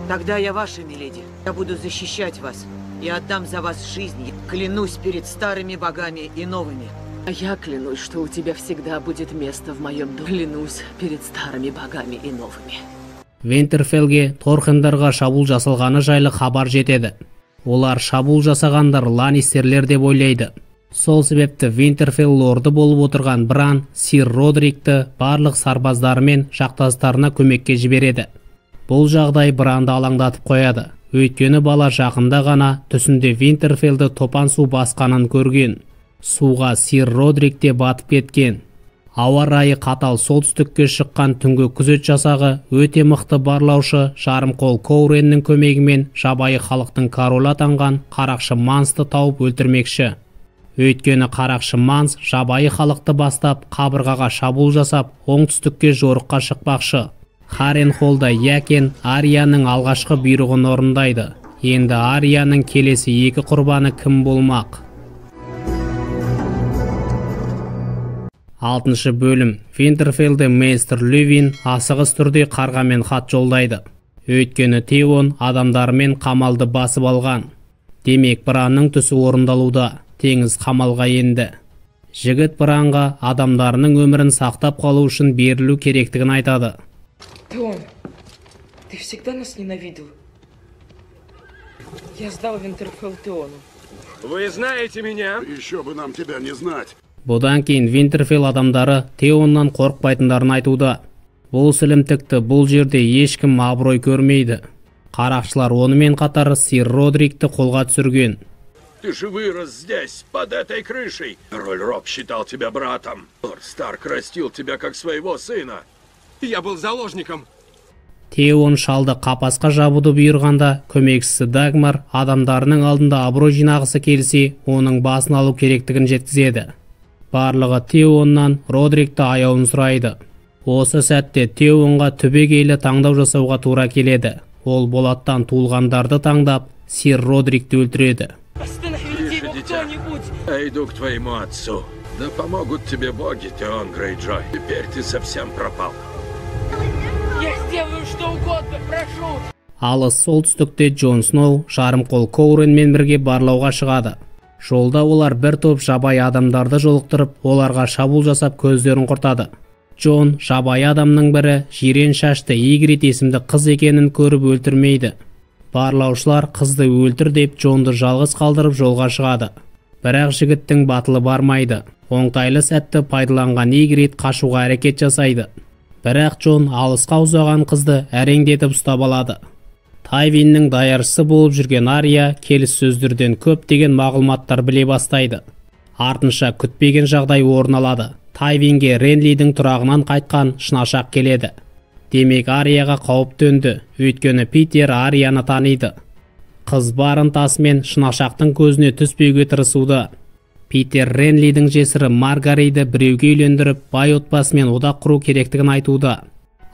Тогда я ваша, миледи. Я буду защищать вас. Я отдам за вас жизнь. Клянусь перед старыми богами и новыми. А я клянусь, что у тебя всегда будет место в моем доме. Клянусь перед старыми богами и новыми. Винтерфеллге Торхендарға шабуыл жасалғаны жайлы хабар жетеді. Олар шабуыл жасағандар Ланнистерлер деп ойлайды. Сол себепті Винтерфелл лорды болып отырған Бран Сир Родрикті барлық сарбаздарымен жақтастарына көмекке жібереді. Бұл жағдай Бранды алаңдатып қояды. Өйткені бала жақында ғана түсінде Винтерфеллді топан су басқанын көрген. Суға Сир Родрик те батып кеткен. Ауа райы қатал солтүстікке шыққан түнгі күзет жасағы өте мықты барлаушы жарымқол Коуреннің көмегімен жабайы халықтың королі атанған қарақшы Мансты тауып өлтірмекші. Өйткені қарақшы Манс жабайы халықты бастап қабырғаға шабуыл жасап оңтүстікке жорыққа шықпақшы. Харренхолда Якен Арияның алғашқы бұйрығын орындайды. Енді Арияның келесі екі құрбаны кім болмақ? 6-шы бөлім. Винтерфеллде мейстер Лювин асығыс түрде қарғамен хат жолдайды. Өйткені Теон адамдарымен қамалды басып алған. Демек, Бранның түсі орындалуда, теңіз қамалға енді. Жігіт Бранға адамдарының өмірін сақтап қалу үшін берілу керектігін айтады. Теон, ты всегда нас ненавидел. Я сдал Винтерфелл Теону. Вы знаете меня? Еще бы нам тебя не знать. Бұдан кейін Винтерфелл адамдары Теоннан қорықпайтындарын айтуда. Бұл сілімтікті бұл жерде ешкім абырой көрмейді. Қарақшылар онымен қатар сир Родрикті қолға түсірген. Ты же вырос здесь, под этой крышей. Король Роб считал тебя братом. Лорд Старк растил тебя как своего сына. Я был заложником. Теон шалды қапасқа жабуды бұйырғанда көмекшісі Дагмар адамдарының алдында абырой жинағысы келсе, оның басын алу керектігін жеткізеді. Барлығы Теоннан Родрикті аяуын сұрайды. Осы сәтте Теонға түбегейлі таңдау жасауға тура келеді. Ол болаттан туылғандарды таңдап, сир Родрикті өлтіреді. Остановите его кто-нибудь! Я иду к твоему отцу. Да помогут тебе боги, Теон Грейджой. Теперь ты совсем пропал. Я сделаю что угодно, прошу! Алыс солтүстікте Джон Сноу жарымқол Коуренмен бірге барлауға шығады. Жолда олар бір топ жабайы адамдарды жолықтырып, оларға шабуыл жасап көздерін құртады. Джон жабайы адамның бірі жирен шашты Игрит есімді қыз екенін көріп өлтірмейді. Барлаушылар қызды өлтір деп Джонды жалғыз қалдырып жолға шығады. Бірақ жігіттің батылы бармайды. Оңтайлы сәтті пайдаланған Игрит қашуға әрекет жасайды. Бірақ Джон алысқа ұзаған қызды әреңдетіп ұстап алады. Тайвиннің даяршысы болып жүрген Ария келіссөздерден көптеген мағлұматтар біле бастайды. Артынша күтпеген жағдай орын алады. Тайвинге Ренлидің тұрағынан қайтқан шынашақ келеді. Демек, Арияға қауіп төнді, өйткені Питер Арияны таниды. Қыз бар ынтасымен шынашақтың көзіне түспеуге тырысуда. Питер Ренлидің жесірі Маргариді біреуге үйлендіріп, бай отбасымен одақ құру керектігін айтуда.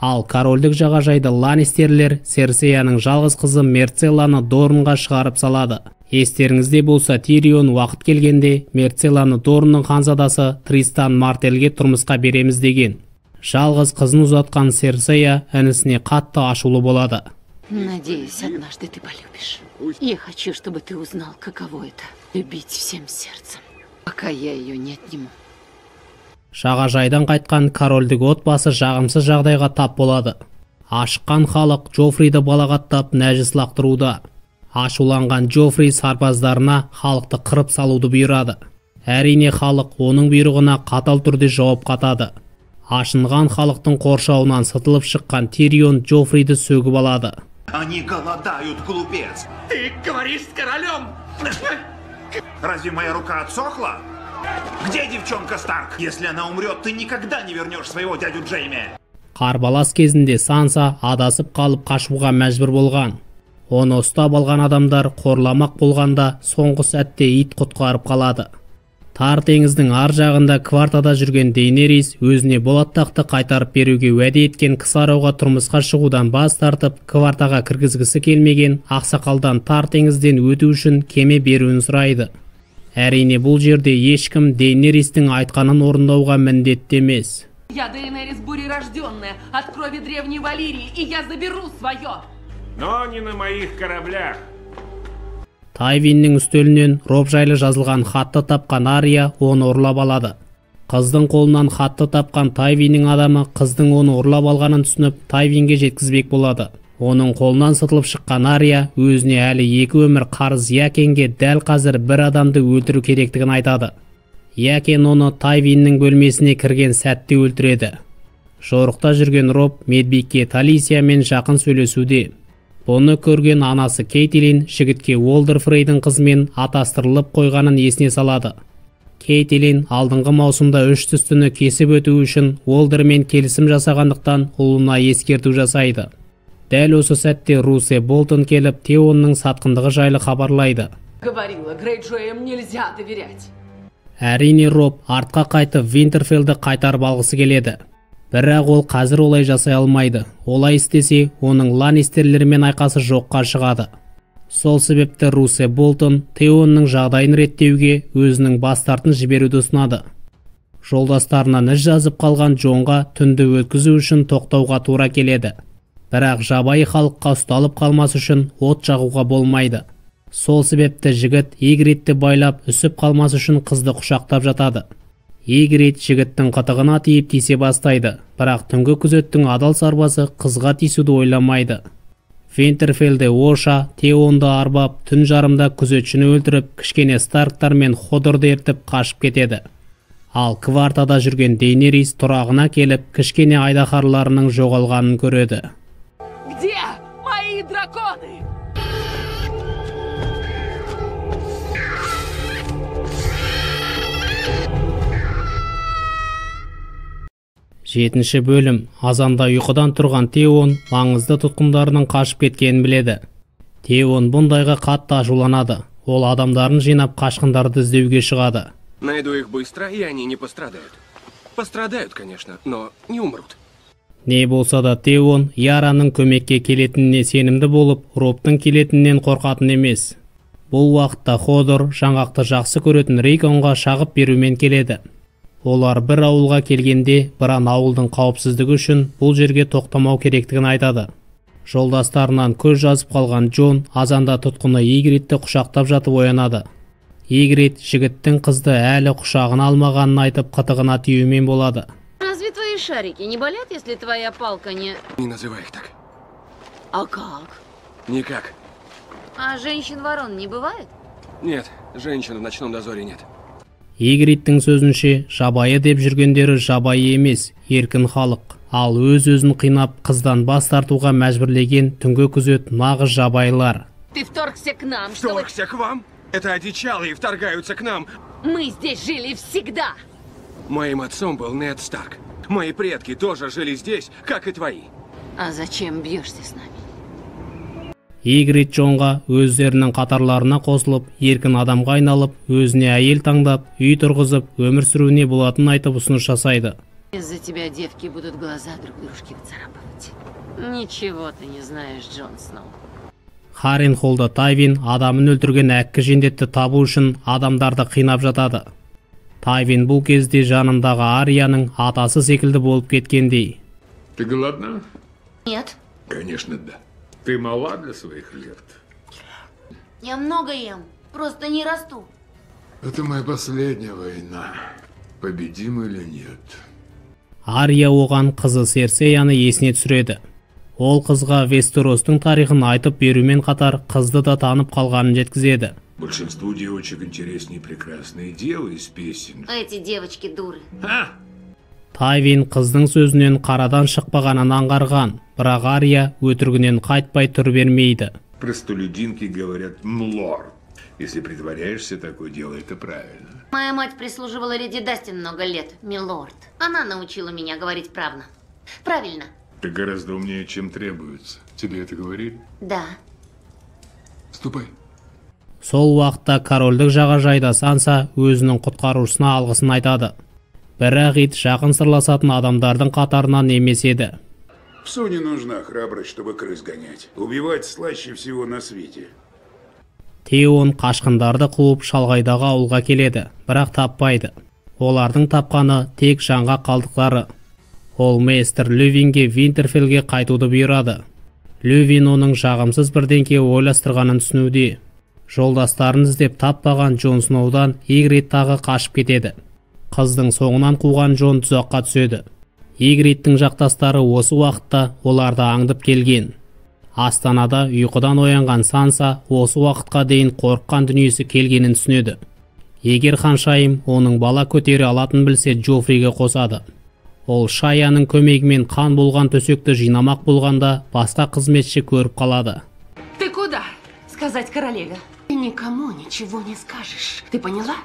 Ал корольдік жағажайды Ланнистерлер Серсеяның жалғыз қызы Мерцелланы Дорнға шығарып салады. Естеріңізде болса, Тирион уақыт келгенде Мерцелланы Дорнның ханзадасы Тристан Мартелге тұрмысқа береміз деген. Жалғыз қызын ұзатқан Серсея інісіне қатты ашулы болады. Надеюсь, однажды ты полюбишь. Я хочу, чтобы ты узнал, каково это — любить всем сердцем, пока я ее не отниму. Жағажайдан қайтқан корольдік отбасы жағымсыз жағдайға тап болады. Ашыққан халық Джоффриді балағаттап нәжіс лақтыруда. Ашуланған Джоффри сарбаздарына халықты қырып салуды бұйырады. Әрине, халық оның бұйрығына қатал түрде жауап қатады. Ашынған халықтың қоршауынан сытылып шыққан Тирион Джоффриді сөгіп алады. Они голодают, глупец! Ты говоришь с королем! Разве моя рука отсохла? Где девчонка Старк? Если она умрет, ты никогда не вернешь своего дядю Джейми. Қарбалас кезінде Санса адасып қалып қашуға мәжбүр болған. Оны ұстап алған адамдар қорламақ болғанда соңғы сәтте ит құтқарып қалады. Тар теңіздің ар жағында квартада жүрген Дейнерис өзіне болат тақты қайтарып беруге уәде еткен Ксароға тұрмысқа шығудан бас тартып, квартаға кіргізгісі келмеген ақсақалдан тар теңізден өту үшін кеме беруін сұрайды. Әрине, бұл жерде ешкім Дейнеристің айтқанын орындауға міндетті емес. Я Дейнерис бурерожденная, от крови древней Валирии, и я заберу свое. Но не на моих кораблях. Тайвиннің үстелінен Роб жайлы жазылған хатты тапқан Ария оны ұрлап алады. Қыздың қолынан хатты тапқан Тайвиннің адамы қыздың оны ұрлап алғанын түсініп, Тайвинге жеткізбек болады. Оның қолынан сытылып шыққан Ария өзіне әлі екі өмір қарыз Якенге дәл қазір бір адамды өлтіру керектігін айтады. Якен оны Тайвиннің бөлмесіне кірген сәтте өлтіреді. Жорықта жүрген Роб медбике Талисиямен жақын сөйлесуде. Бұны көрген анасы Кейтилин жігітке Уолдер Фрейдің қызымен атастырылып қойғанын есіне салады. Кейтилин алдыңғы маусымда үш түстіні кесіп өту үшін Уолдермен келісім жасағандықтан ұлына ескерту жасайды. Дәл осы сәтте Русе Болтон келіп Теонның сатқындығы жайлы хабарлайды. Говорила, Грейджоям нельзя доверять. Әрине, Роб артқа қайтып Винтерфеллді қайтарып алғысы келеді. Бірақ ол қазір олай жасай алмайды. Олай істесе, оның Ланнистерлермен айқасы жоққа шығады. Сол себепті Русе Болтон Теонның жағдайын реттеуге өзінің бастартын жіберуді ұсынады. Жолдастарынан із жазып қалған Джонға түнді өткізу үшін тоқтауға тура келеді. Бірақ жабайы халыққа ұсталып қалмас үшін от жағуға болмайды. Сол себепті жігіт Игритті байлап, үсіп қалмас үшін қызды құшақтап жатады. Игрит жігіттің қытығына тиіп тисе бастайды, бірақ түнгі күзеттің адал сарбазы қызға тиісуді ойламайды. Винтерфеллде Оша Теонды арбап, түн жарымда күзетшіні өлтіріп, кішкене Старктар мен Ходорды ертіп қашып кетеді. Ал квартада жүрген Дейнерис тұрағына келіп, кішкене айдаһарларының жоғалғанын көреді. Где мои драконы? Жетінші бөлім. Азанда ұйқыдан тұрған Теон маңызды тұтқындарының қашып кеткенін біледі. Теон бұндайға қатты ашуланады. Ол адамдарын жинап қашқындарды іздеуге шығады. Найду их быстро, и они не пострадают. Пострадают, конечно, но не умрут. Не болса да Теон Яраның көмекке келетініне сенімді болып, Робтың келетінінен қорқатын емес. Бұл уақытта Ходор жаңғақты жақсы көретін Рейконға шағып берумен келеді. Олар бір ауылға келгенде, Бран ауылдың қауіпсіздігі үшін бұл жерге тоқтамау керектігін айтады. Жолдастарынан көз жазып қалған Джон азанда тұтқыны Игритті құшақтап жатып оянады. Игрит жігіттің қызды әлі құшағына алмағанын айтып, қытығына тиюмен болады. Разве твои шарики не болят, если твоя палка не... Не называй их так. А как? Никак. А женщин-ворон не бывает? Нет, женщин в ночном дозоре нет. Игриттің сөзінше, жабайы деп жүргендері жабайы емес, еркін халық. Ал өз-өзін қинап, қыздан бас тартуға мәжбүрлеген түнгі күзет нағыз жабайылар. Ты вторгся к нам, чтобы... Вторгся к вам? Это одичалые вторгаются к нам. Мы здесь жили всегда. Моим отцом был Нед Старк. Мои предки тоже жили здесь, как и твои. А зачем бьешься с нами? Игрит Джонға өздерінің қатарларына қосылып, еркін адамға айналып, өзіне әйел таңдап, үй тұрғызып, өмір сүруіне болатынын айтып ұсыныс жасайды. Из-за тебя девки будут глаза друг дружке выцарапывать. Ничего ты не знаешь, Джон Сноу. Харренхолда Тайвин адамын өлтірген әккі жендетті табу үшін адамдарды қинап жатады. Тайвин бұл кезде жанындағы Арияның атасы секілді болып кеткендей. Ты голодна? Нет. Конечно, да. Ты мала для своих лет. Я много ем, просто не расту. Это моя последняя война. Победим или нет? Ария оған қызы Серсеяны есіне түсіреді. Ол қызға Вестеростың тарихын айтып берумен қатар қызды да танып қалғанын жеткізеді. Большинству девочек интереснее прекрасные девы из песен. Эти девочки дуры. Тайвин қыздың сөзінен қарадан шықпағанын аңғарған, бірақ Ария өтірігінен қайтпай тұр бермейді. Простолюдинки говорят «млорд». Если притворяешься, такое дело, это правильно. Моя мать прислуживала леди Дастин много лет, милорд. Она научила меня говорить правно. Правильно. Ты гораздо умнее, чем требуется. Тебе это говорили? Да. Ступай. Сол уақытта корольдік жағажайда Санса өзінің құтқарушысына алғысын айтады. Бірақ ит жақын сырласатын адамдардың қатарынан емес еді. Псу не нужна храбрость, чтобы крыс гонять. Убивать слаще всего на свете. Теон қашқындарды қуып шалғайдағы ауылға келеді, бірақ таппайды. Олардың тапқаны тек жаңғақ қалдықтары. Ол мейстер Лювинге Винтерфеллге қайтуды бұйырады. Лювин оның жағымсыз бірдеңке ойластырғанын түсінуде. Жолдастарын іздеп таппаған Джон Сноудан Игрит тағы қашып кетеді. Қыздың соңынан қуған Джон тұзаққа түседі. Игриттің жақтастары осы уақытта оларды аңдып келген. Астанада ұйқыдан оянған Санса осы уақытқа дейін қорыққан дүниесі келгенін түсінеді. Егер ханшайым оның бала көтере алатын білсе, Джоффриге қосады. Ол Шаяның көмегімен қан болған төсекті жинамақ болғанда басқа қызметші көріп қалады. Ты куда? Сказать королеве. Ты никому ничего не скажешь. Ты поняла?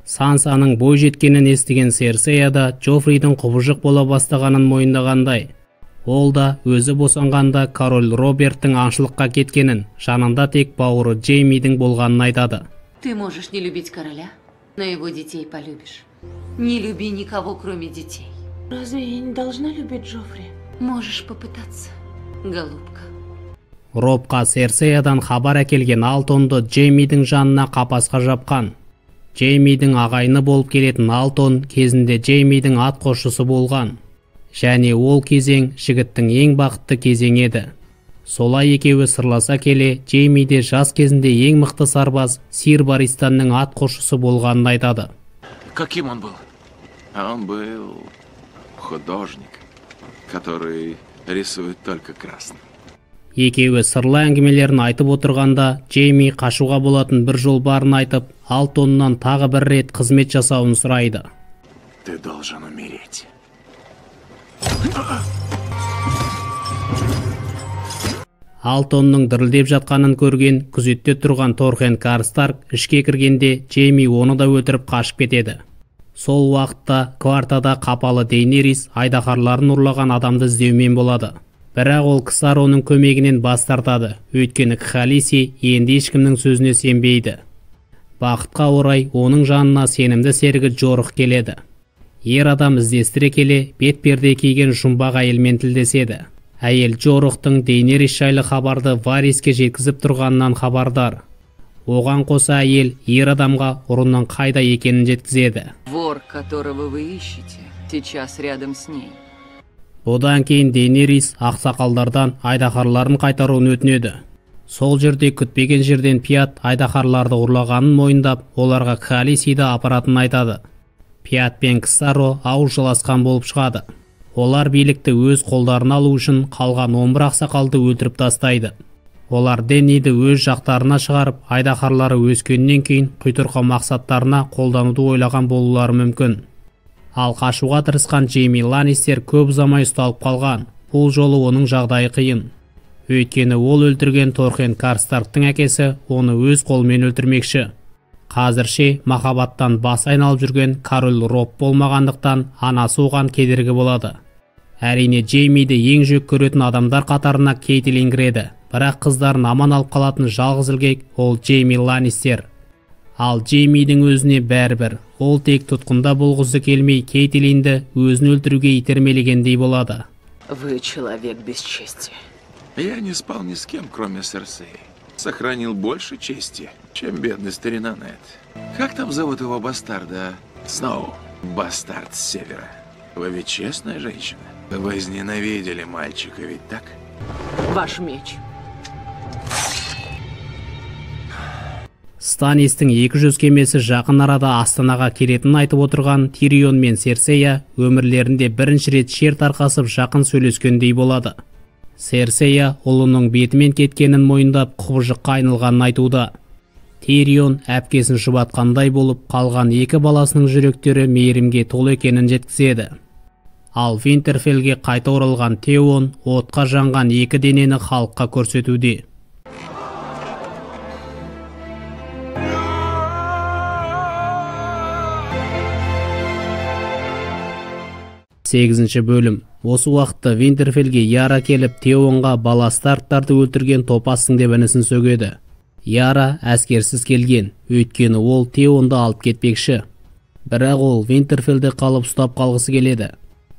Сансаның бой жеткенін естіген Серсея да Джоффридің құбыжық бола бастағанын мойындағандай. Ол да өзі босанғанда король Роберттің аңшылыққа кеткенін, жанында тек бауыры Джеймидің болғанын айтады. Ты можешь не любить короля, но его детей полюбишь. Не люби никого, кроме детей. Разве я не должна любить Джоффри? Можешь попытаться, голубка. Робқа Серсеядан хабар әкелген Алтонды Джеймидің жанына қапасқа жапқан. Джеймидің ағайыны болып келетін Алтон кезінде Джеймидің ат қосшысы болған. Және ол кезең жігіттің ең бақытты кезеңі еді. Солай екеуі сырласа келе, Джейми де жас кезінде ең мықты сарбаз Сир Баристанның ат қосшысы болғанын айтады. Каким он был? А он был художник, который рисует только красным. Екеуі сырлы әңгімелерін айтып отырғанда, Джейми қашуға болатын бір жол барын айтып, Алтоннан тағы бір рет қызмет жасауын сұрайды. Ты должен умереть. Алтонның дірілдеп жатқанын көрген күзетте тұрған Торхен Карстарк ішке кіргенде Джейми оны да өлтіріп қашып кетеді. Сол уақытта квартада қапалы Дейнерис айдаһарларын ұрлаған адамды іздеумен болады. Бірақ ол Ксароның көмегінен бас тартады, өйткені Кхалиси енді ешкімнің сөзіне сенбейді. Бақытқа орай оның жанына сенімді серігі Джорх келеді. Ер адам іздестіре келе бет перде киген жұмбақ әйелмен тілдеседі. Әйел Джорхтың Дейнерис жайлы хабарды Вариске жеткізіп тұрғанынан хабардар. Оған қоса әйел ер адамға ұрының қайда екенін жеткізеді. Вор, которого вы ищете, сейчас рядом с ней. Одан кейін Дейнерис ақсақалдардан айдаһарларын қайтаруын өтінеді. Сол жерде күтпеген жерден Пиат айдаһарларды ұрлағанын мойындап, оларға Кхалисиді апаратынын айтады. Пиат пен Ксаро ауыз жаласқан болып шығады. Олар билікті өз қолдарына алу үшін қалған 11 ақсақалды өлтіріп тастайды. Олар Денниді өз жақтарына шығарып, айдаһарлары өскеннен кейін құйтырқы мақсаттарына қолдануды ойлаған болулары мүмкін. Ал қашуға тырысқан Джейми Ланнистер көп ұзамай ұсталып қалған. Бұл жолы оның жағдайы қиын. Өйткені ол өлтірген Торхен Карстарктың әкесі оны өз қолымен өлтірмекші. Қазірше махаббаттан бас айналып жүрген король Роб болмағандықтан анасы оған кедергі болады. Әрине Джеймиді ең жек көретін адамдар қатарына Кейтлин кіреді. Бірақ қыздарын аман алып қалатын жалғыз ілгек ол Джейми Ланнистер. Ал Джеймидің өзіне бәрібір, ол тек тұтқында болғысы келмей Кейтлинді өзін өлтіруге итермелегендей болады. Вы человек без чести. Я не спал ни с кем, кроме Серсеи. Сохранил больше чести, чем бедный старина Нед. Как там зовут его бастарда? Сноу. Бастард с севера. Вы ведь честная женщина. Вы возненавидели мальчика, ведь так? Ваш меч. Станистің 200 кемесі жақын арада Астанаға келетінін айтып отырған Тирион мен Серсея өмірлерінде бірінші рет шер тарқасып жақын сөйлескендей болады. Серсея ұлының бетімен кеткенін мойындап құбыжыққа айналғанын айтуда. Тирион әпкесін жұбатқандай болып қалған екі баласының жүректері мейірімге толы екенін жеткізеді. Ал Винтерфеллге қайта оралған Теон отқа жанған екі денені халыққа көрсетуде. Сегізінші бөлім. Осы уақытта Винтерфеллге Яра келіп Теонға бала Старктарды өлтірген топассың деп інісін сөгеді. Яра әскерсіз келген, өйткені ол Теонды алып кетпекші. Бірақ ол Винтерфеллде қалып ұстап қалғысы келеді.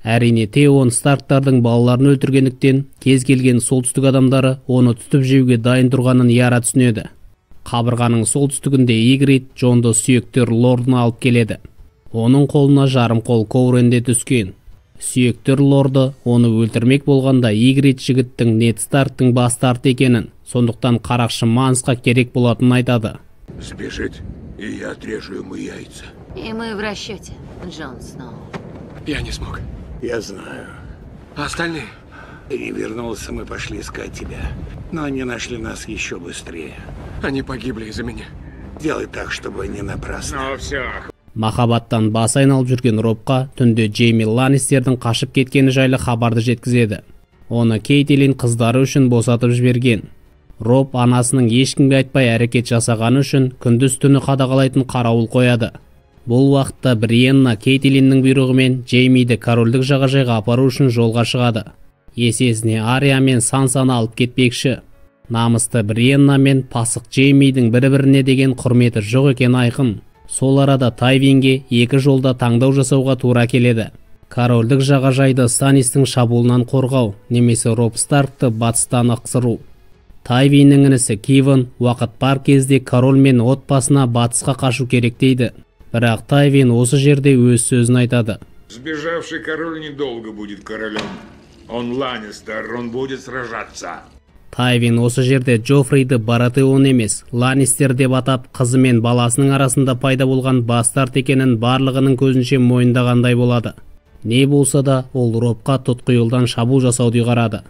Әрине Теон Старктардың балаларын өлтіргендіктен кез келген солтүстік адамдары оны түтіп жеуге дайын тұрғанын Яра түсінеді. Қабырғаның солтүстігінде Игрит Джонды сүйектер лордына алып келеді. Оның қолына жарым қол Коурен де түскен. Сүйектер лорды оны өлтірмек болғанда Игрит жігіттің Нед Старктың бастарты екенін, сондықтан қарақшы Мансқа керек болатынын айтады. Сбежит, и я отрежу ему яйца. И мы в расчете, Джон Сноу. Я не смог. Я знаю. А остальные? Ты не вернулся, мы пошли искать тебя. Но они нашли нас еще быстрее. Они погибли из-за меня. Делай так, чтобы не напрасно. Ну все. Махаббаттан бас айналып жүрген Робқа түнде Джейми Ланнистердің қашып кеткені жайлы хабарды жеткізеді. Оны Кейтлин қыздары үшін босатып жіберген. Роб анасының ешкімге айтпай әрекет жасағаны үшін күндіз түні қадағалайтын қарауыл қояды. Бұл уақытта Бриенна Кейтлиннің бұйрығымен Джеймиді корольдік жағажайға апару үшін жолға шығады. Есесіне Ария мен Сансаны алып кетпекші. Намысты Бриенна мен пасық Джеймидің бір-біріне деген құрметі жоқ екені айқын. Сол арада Тайвинге екі жолда таңдау жасауға тура келеді. Корольдік жағажайды Станистің шабуылынан қорғау немесе Роб Старкты батыстан ықсыру. Тайвиннің інісі Кивен уақыт бар кезде король мен отбасына батысқа қашу керек дейді. Бірақ Тайвин осы жерде өз сөзін айтады. Сбежавший король недолго будет королем. Он Ланнистер, он будет сражаться. Тайвин осы жерде Джоффриді Баратеон емес, Ланнистер деп атап, қызы мен баласының арасында пайда болған бастард екенін барлығының көзінше мойындағандай болады. Не болса да, ол Робқа тұтқиылдан шабуыл жасауды ұйғарады.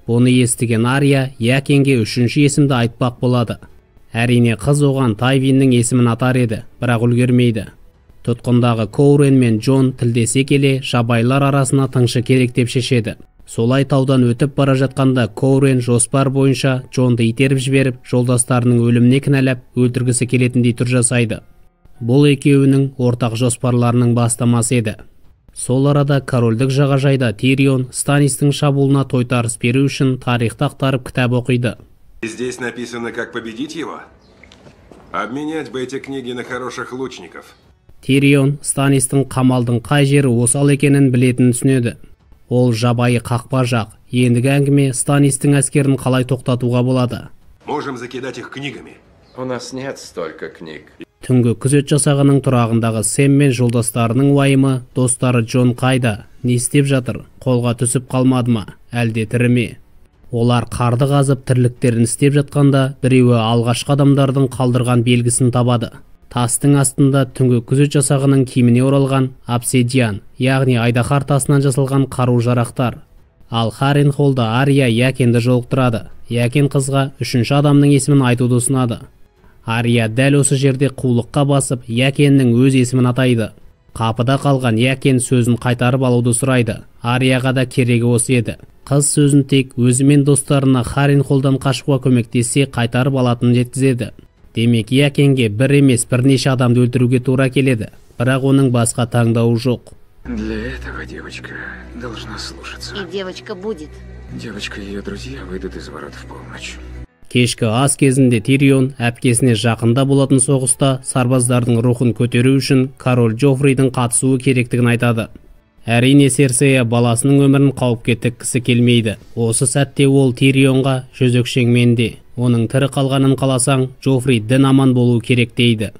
Бұны естіген Ария Якенге үшінші есімді айтпақ болады. Әрине қыз оған Тайвиннің есімін атар еді, бірақ үлгермейді. Тұтқындағы Коурен мен Джон тілдесе келе жабайылар арасына тыңшы керек деп шешеді. Солай таудан өтіп бара жатқанда Коурен жоспар бойынша Джонды итеріп жіберіп, жолдастарының өліміне кінәлап өлтіргісі келетіндей түр жасайды. Бұл екеуінің ортақ жоспарларының бастамасы еді. Сол арада корольдік жағажайда Тирион Станистің шабуылына тойтарыс беру үшін тарихты ақтарып кітап оқиды. Здесь написано, как победить его? Обменять бы эти книги на хороших лучников. Тирион Станистің қамалдың қай жері осал екенін білетінін түсінеді. Ол жабайы қақпа жақ. Ендігі әңгіме Станистің әскерін қалай тоқтатуға болады. Можем закидать их книгами. У нас нет столько книг. Түнгі күзет жасағының тұрағындағы Сэм мен жолдастарының уайымы, достары Джон қайда, не істеп жатыр, қолға түсіп қалмады ма, әлде тірі ме? Олар қарды қазып тірліктерін істеп жатқанда біреуі алғашқы адамдардың қалдырған белгісін табады. Тастың астында түнгі күзет жасағының киіміне оралған обсидиан, яғни айдаһар тасынан жасалған қару-жарақтар. Ал Харренхолда Ария Якенді жолықтырады. Якен қызға үшінші адамның есімін айтуды ұсынады. Ария дәл осы жерде қулыққа басып, Якеннің өз есімін атайды. Қапыда қалған Якен сөзін қайтарып алуды сұрайды. Арияға да керегі осы еді. Қыз сөзін тек өзі мен достарына Харренхолдан қашуға көмектессе қайтарып алатынын жеткізеді. Демек, Якенге бір емес бірнеше адамды өлтіруге тура келеді. Бірақ оның басқа таңдауы жоқ. Для этого девочка должна слушаться. И девочка будет. Девочка и ее друзья выйдут из ворот в полночь. Кешкі ас кезінде Тирион әпкесіне жақында болатын соғыста сарбаздардың рухын көтеру үшін король Джоффридің қатысуы керектігін айтады. Әрине Серсея баласының өмірін қауіпке тіккісі келмейді. Осы сәтте ол Тирионға жезөкшең менде, оның тірі қалғанын қаласаң, Джоффри дін аман болуы керек дейді.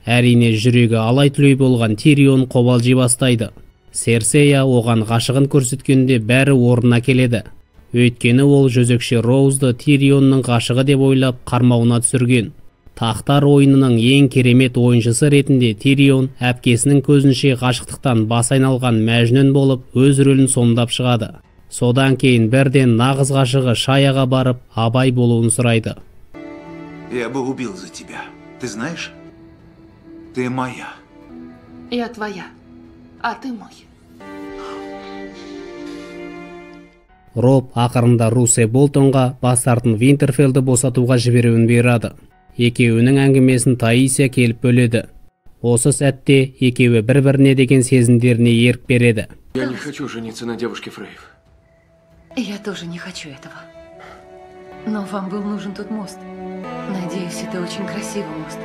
Әрине жүрегі алай-түлей болған Тирион қобалжи бастайды. Серсея оған ғашығын көрсеткенде бәрі орнына келеді. Өйткені ол жезөкше Роузды Тирионның ғашығы деп ойлап қармауына түсірген. Тақтар ойынының ең керемет ойыншысы ретінде Тирион әпкесінің көзінше ғашықтықтан бас айналған Мәжнүн болып өз рөлін сомдап шығады. Содан кейін бірден нағыз ғашығы Шаяға барып абай болуын сұрайды. Я бы убил за тебя. Ты знаешь? Ты моя. Я твоя, а ты мой. Роб ақырында Русе Болтонға бастартын Винтерфелді босатуға жіберуін бұйырады. Екеуінің әңгімесін Таисия келіп бөледі. Осы сәтте екеуі бір-біріне деген сезімдеріне ерік береді. Я не хочу жениться на девушке Фрейв. Я тоже не хочу этого. Но вам был нужен тот мост. Надеюсь, это очень красивый мост.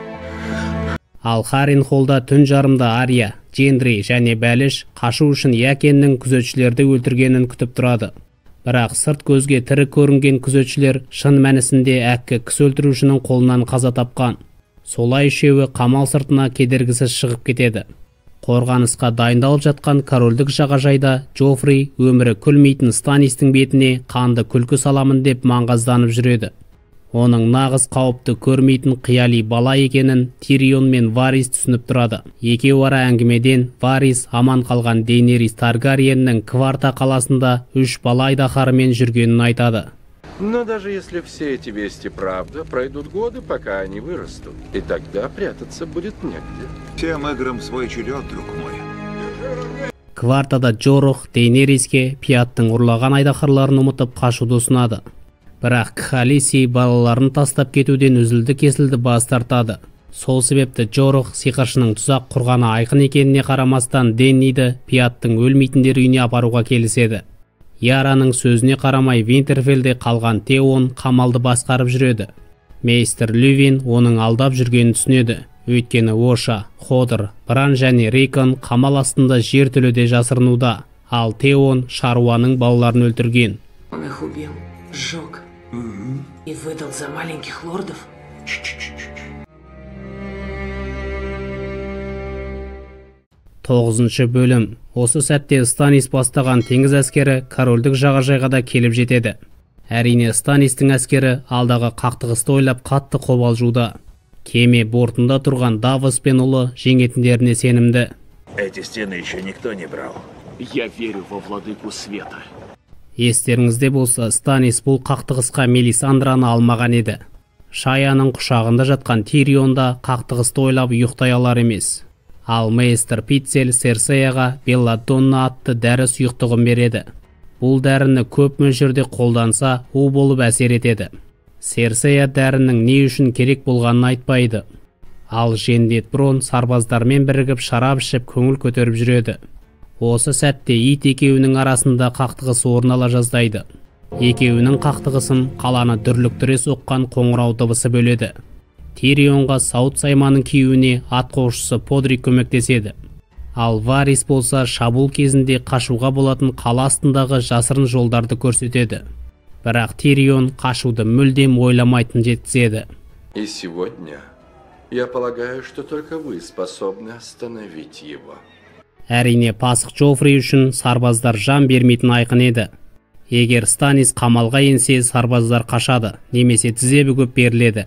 Ал Харренхолда түн жарымда Ария, Джендри және Бәліш қашу үшін Якеннің күзетшілерді өлтіргенін күтіп тұрады. Бірақ сырт көзге тірі көрінген күзетшілер шын мәнісінде әккі кісі өлтірушінің қолынан қаза тапқан. Солай үшеуі қамал сыртына кедергісіз шығып кетеді. Қорғанысқа дайындалып жатқан корольдік жағажайда Джоффри өмірі күлмейтін Станистің бетіне қанды күлкі саламын деп маңғазданып жүреді. Оның нағыз қауіпті көрмейтін қияли бала екенін Тирион мен Варис түсініп тұрады. Екеуара әңгімеден Варис аман қалған Дейнерис Таргариеннің Кварта қаласында 3 бала айдаһарымен жүргенін айтады. Но даже если все эти вести правда, пройдут годы, пока они вырастут, и тогда прятаться будет негде. Всем играм свой черед, друг мой. Квартада Джорох Дейнериске Пиаттың ұрлаған айдаһарларын ұмытып қашуды ұсынады. Бірақ Кхалиси балаларын тастап кетуден үзілді-кесілді бас тартады. Сол себепті Джорох сиқыршының тұзақ құрғаны айқын екеніне қарамастан Денниді Пиаттың өлмейтіндер үйіне апаруға келіседі. Яраның сөзіне қарамай Винтерфеллде қалған Теон қамалды басқарып жүреді. Мейстер Лювин оның алдап жүргенін түсінеді. Өйткені Оша, Ходор, Бран және Рейкон қамал астында жер төледе жасырынуда. Ал Теон шаруаның балаларын өлтірген. Он их убил, сжег и выдал за маленьких лордов. Тоғызыншы бөлім. Осы сәтте Станис бастаған теңіз әскері корольдік жағажайға да келіп жетеді. Әрине, Станистің әскері алдағы қақтығысты ойлап қатты қобалжуда. Кеме бортында тұрған Давос пен ұлы жеңетіндеріне сенімді. Эти стены еще никто не брал. Я верю во владыку света. Естеріңізде болса, Станис бұл қақтығысқа Мелисандраны алмаған еді. Шаяның құшағында жатқан Тирион да қақтығысты ойлап ұйықтай алар емес. Ал мейстер Питцель Серсеяға Белладонна атты дәрі сұйықтығын береді. Бұл дәріні көп мөлшерде қолданса, у болып әсер етеді. Серсея дәрінің не үшін керек болғанын айтпайды. Ал жендет Брон сарбаздармен бірігіп шарап ішіп көңіл көтеріп жүреді. Осы сәтте ит екеуінің арасында қақтығыс орын ала жаздайды. Екеуінің қақтығысын қаланы дүрліктіре соққан қоңырау дыбысы бөледі. Тирионға сауыт сайманын киюіне атқосшысы Подрик көмектеседі. Ал Варис болса шабуыл кезінде қашуға болатын қала астындағы жасырын жолдарды көрсетеді. Бірақ Тирион қашуды мүлдем ойламайтын жеткізеді. И сегодня я полагаю, что только вы способны остановить его. Әрине, пасық Джоффри үшін сарбаздар жан бермейтін айқын еді. Егер Станис қамалға енсе, сарбаздар қашады немесе тізе бүгіп беріледі.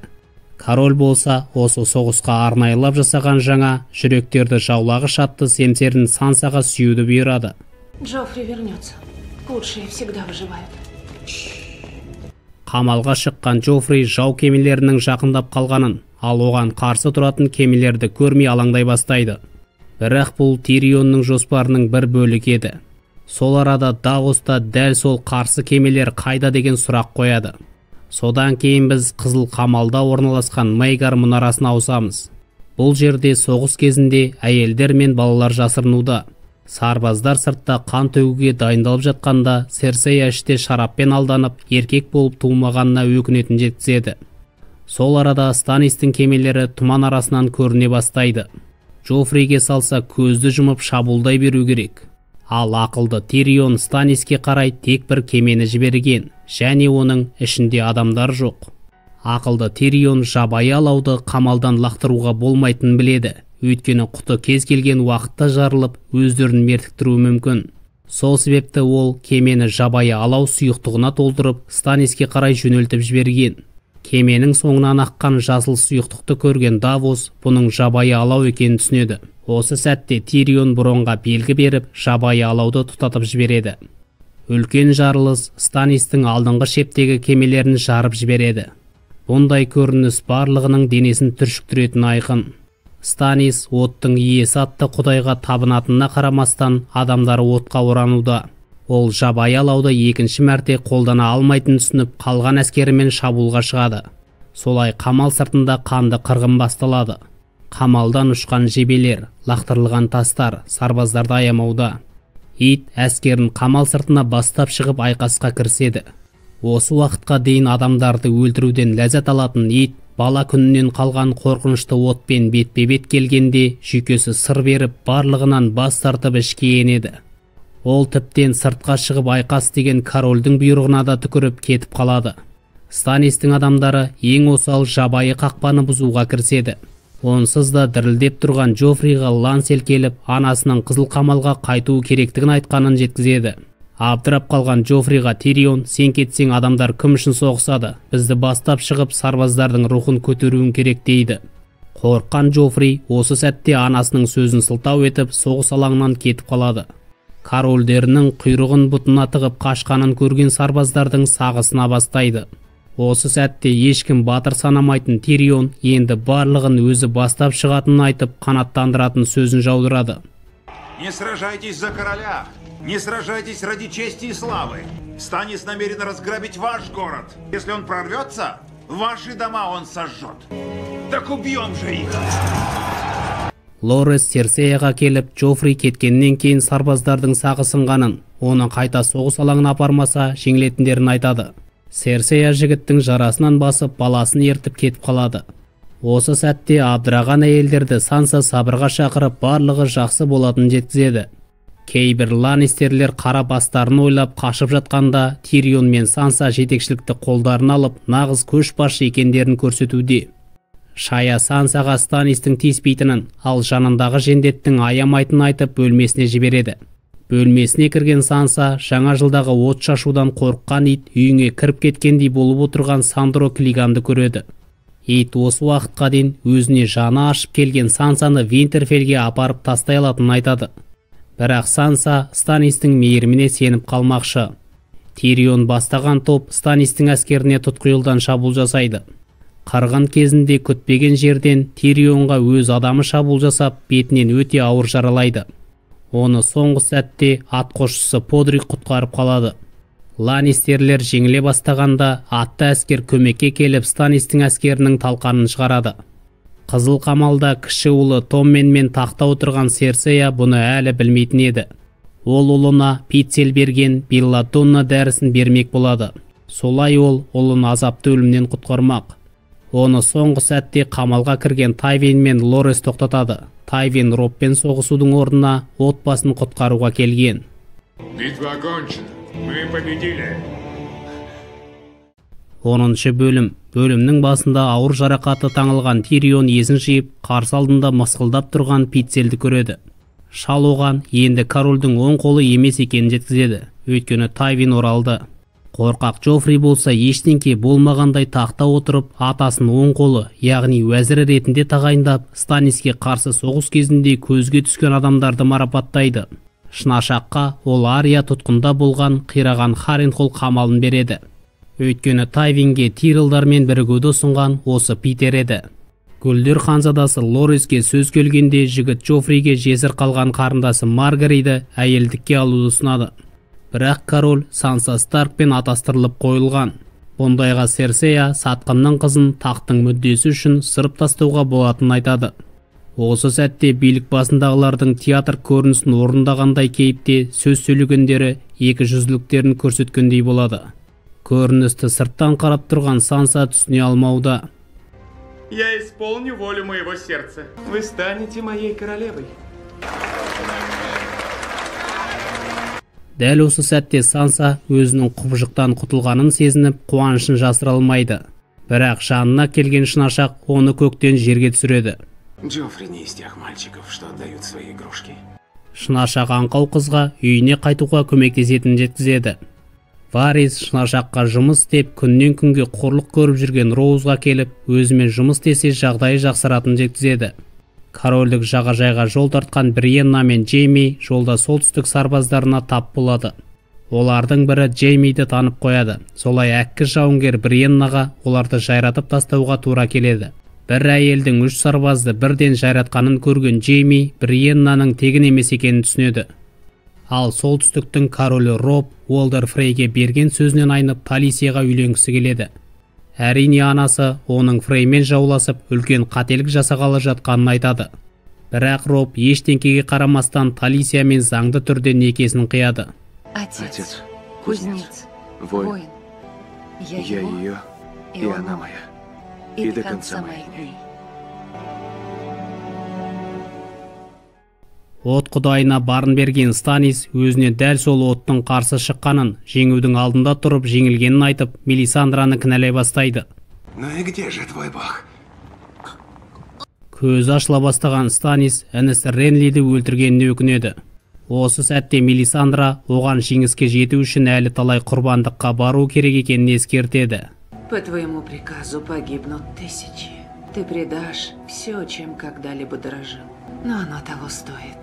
Король болса, осы соғысқа арнайылап жасаған жаңа жүректерді жаулағыш атты семсерін Сансаға сүюді бұйырады. Джоффри вернется. Лучшие всегда выживают. Қамалға шыққан Джоффри жау кемелерінің жақындап қалғанын, ал оған қарсы тұратын кемелерді көрмей алаңдай бастайды. Бірақ бұл Тирионның жоспарының бір бөлігі еді. Сол арада Давоста дәл сол қарсы кемелер қайда деген сұрақ қояды. Содан кейін біз Қызыл қамалда орналасқан Мейгар мұнарасына ауысамыз. Бұл жерде соғыс кезінде әйелдер мен балалар жасырынуда. Сарбаздар сыртта қан төгуге дайындалып жатқанда Серсея іште шараппен алданып, еркек болып туылмағанына өкінетін жеткізеді. Сол арада Станистің кемелері тұман арасынан көріне бастайды. Джоффриге салса көзді жұмып шабуылдай беру керек. Ал ақылды Тирион Станиске қарай тек бір кемені жіберген, және оның ішінде адамдар жоқ. Ақылды Тирион жабайы алауды қамалдан лақтыруға болмайтынын біледі, өйткені құты кез келген уақытта жарылып, өздерін мертіктіруі мүмкін. Сол себепті ол кемені жабайы алау сұйықтығына толтырып, Станиске қарай жөнелтіп жіберген. Кеменің соңынан аққан жасыл сұйықтықты көрген Давос бұның жабайы алау екенін түсінеді. Осы сәтте Тирион Бронға белгі беріп, жабайы алауды тұтатып жібереді. Үлкен жарылыс Станистің алдыңғы шептегі кемелерін жарып жібереді. Бұндай көрініс барлығының денесін түршіктіретін айқын. Станис оттың иесі атты құдайға табынатынына қарамастан адамдары отқа орануда. Ол жабайы алауды екінші мәрте қолдана алмайтынын түсініп, қалған әскерімен шабуылға шығады. Солай қамал сыртында қанды қырғын басталады. Қамалдан ұшқан жебелер, лақтырылған тастар сарбаздарды аямауда. Ит әскерін қамал сыртына бастап шығып айқасқа кіріседі. Осы уақытқа дейін адамдарды өлтіруден ләззат алатын ит, бала күнінен қалған қорқынышты отпен бетпе-бет келгенде жүйкесі сыр беріп, барлығынан бас тартып ішке енеді. Ол тіптен сыртқа шығып айқас деген корольдің бұйрығына да түкіріп кетіп қалады. Станистің адамдары ең осал жабайы қақпаны бұзуға кіріседі. Онсыз да дірілдеп тұрған Джоффриға Лансель келіп, анасының Қызыл қамалға қайтуы керектігін айтқанын жеткізеді. Абдырап қалған Джоффриға Тирион, сен кетсең адамдар кім үшін соғысады, бізді бастап шығып сарбаздардың рухын көтеруің керек дейді. Қорыққан Джоффри осы сәтте анасының сөзін сылтау етіп, соғыс алаңынан кетіп қалады. Корольдерінің құйрығын бұтына тығып қашқанын көрген сарбаздардың сағысына бастайды. Осы сәтте ешкім батыр санамайтын Тирион енді барлығын өзі бастап шығатынын айтып, қанаттандыратын сөзін жаудырады. Не сражайтесь за короля, не сражайтесь ради чести и славы. Станис намерен разграбить ваш город. Если он прорвется, ваши дома он сожжет. Так убьем же их! Лорес Серсеяға келіп, Джоффри кеткеннен кейін сарбаздардың сағы сынғанын, оны қайта соғыс алаңына апармаса жеңілетіндерін айтады. Серсея жігіттің жарасынан басып, баласын ертіп кетіп қалады. Осы сәтте абдыраған әйелдерді Санса сабырға шақырып, барлығы жақсы болатынын жеткізеді. Кейбір Ланнистерлер қара бастарын ойлап қашып жатқанда Тирион мен Санса жетекшілікті қолдарына алып, нағыз көшбасшы екендерін көрсетуде. Шая Сансаға Станистің тиіспейтінін, ал жанындағы жендеттің аямайтынын айтып бөлмесіне жібереді. Бөлмесіне кірген Санса жаңа жылдағы от шашудан қорыққан ит үйіне кіріп кеткендей болып отырған Сандро Клиганды көреді. Ит осы уақытқа дейін өзіне жаны ашып келген Сансаны Винтерфеллге апарып тастай алатынын айтады. Бірақ Санса Станистің мейіріміне сеніп қалмақшы. Тирион бастаған топ Станистің әскеріне тұтқиылдан шабуыл жасайды. Қырғын кезінде күтпеген жерден Тирионға өз адамы шабуыл жасап, бетінен өте ауыр жаралайды. Оны соңғы сәтте атқосшысы Подрик құтқарып қалады. Ланнистерлер жеңіле бастағанда атты әскер көмекке келіп Станистің әскерінің талқанын шығарады. Қызыл қамалда кіші ұлы Томменмен тақта отырған Серсея бұны әлі білмейтін еді. Ол ұлына Пицель берген белладонна дәрісін бермек болады. Солай ол ұлын азапты өлімнен құтқармақ. Оны соңғы сәтте қамалға кірген Тайвин мен Лорес тоқтатады. Тайвин Робпен соғысудың орнына отбасын құтқаруға келген. Битва окончена. Мы победили. 10-шы бөлім. Бөлімнің басында ауыр жарақаты таңылған Тирион есін жиып, қарсы алдында мысқылдап тұрған Пицельді көреді. Шал оған енді корольдің оң қолы емес екенін жеткізеді. Өйткені Тайвин оралды. Қорқақ Джоффри болса ештеңке болмағандай тақта отырып, атасын оң қолы, яғни уәзірі ретінде тағайындап, Станиске қарсы соғыс кезінде көзге түскен адамдарды марапаттайды. Шынашаққа ол Ария тұтқында болған қираған Харренхолл қамалын береді. Өйткені Тайвинге Тирелдармен бірігуді ұсынған осы Питер еді. Гүлдер ханзадасы Лореске сөз келгенде жігіт Джоффриге жесір қалған қарындасы Маргариді әйелдікке алуды ұсынады. Бірақ король Санса Старкпен атастырылып қойылған. Бұндайға Серсея сатқынның қызын тақтың мүддесі үшін сырып тастауға болатынын айтады. Осы сәтте билік басындағылардың театр көрінісін орындағандай кейіпте сөз сөйлегендері екі жүзділіктерін көрсеткендей болады. Көріністі сырттан қарап тұрған Санса түсіне алмауда. Я исполню волю моего сердца. Вы станете моей королевой. Дәл осы сәтте Санса өзінің құбыжықтан құтылғанын сезініп, қуанышын жасыра алмайды. Бірақ жанына келген шынашақ оны көктен жерге түсіреді. Джоффри не из тех мальчиков, что отдают свои игрушки. Шынашақ аңқау қызға үйіне қайтуға көмектесетінін жеткізеді. Варис шынашаққа жұмыс істеп, күннен күнге қорлық көріп жүрген Роузға келіп, өзімен жұмыс істесе жағдайы жақсаратынын жеткізеді. Корольдік жағажайға жол тартқан Бриенна мен Джейми жолда солтүстік сарбаздарына тап болады. Олардың бірі Джеймиді танып қояды. Солай әккі жауынгер Бриеннаға оларды жайратып тастауға тура келеді. Бір әйелдің 3 сарбазды бірден жайратқанын көрген Джейми Бриеннаның тегін емес екенін түсінеді. Ал солтүстіктің королі Роб Уолдер Фрейге берген сөзінен айнып Талисияға үйленгісі келеді. Әрине анасы оның Фреймен жауласып үлкен қателік жасағалы жатқанын айтады. Бірақ Роб ештеңкеге қарамастан Талисиямен заңды түрде некесін қияды. Отец, кузнец, воин. Я ее, и она моя. И до конца моих дней. От құдайына барын берген Станис өзіне дәл сол оттың қарсы шыққанын, жеңудің алдында тұрып жеңілгенін айтып, Мелисандраны кінәлай бастайды. Ну и где же твой бог? Көзі ашыла бастаған Станис інісі Ренлиді өлтіргеніне өкінеді. Осы сәтте Мелисандра оған жеңіске жету үшін әлі талай құрбандыққа бару керек екенін ескертеді. По твоему приказу погибнут тысячи. Ты предашь все, чем когда-либо дорожил. Но оно того стоит.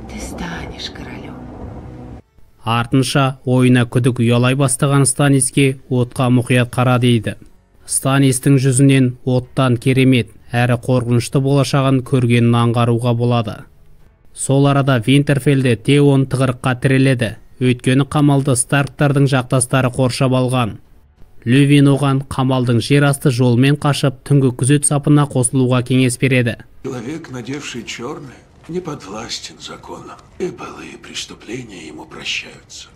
Ты станешь королем. Артынша ойына күдік ұялай бастаған Станиске отқа мұқият қара дейді. Станистің жүзінен оттан керемет әрі қорқынышты болашағын көргенін аңғаруға болады. Сол арада Винтерфеллде Теон тығырыққа тіреледі. Өйткені қамалды Старктардың жақтастары қоршап алған. Лювин оған қамалдың жер асты жолмен қашып, түнгі күзет сапына қосылуға кеңес береді. Человек, надевший черное, не подвластен законам, и былые преступления ему прощаются.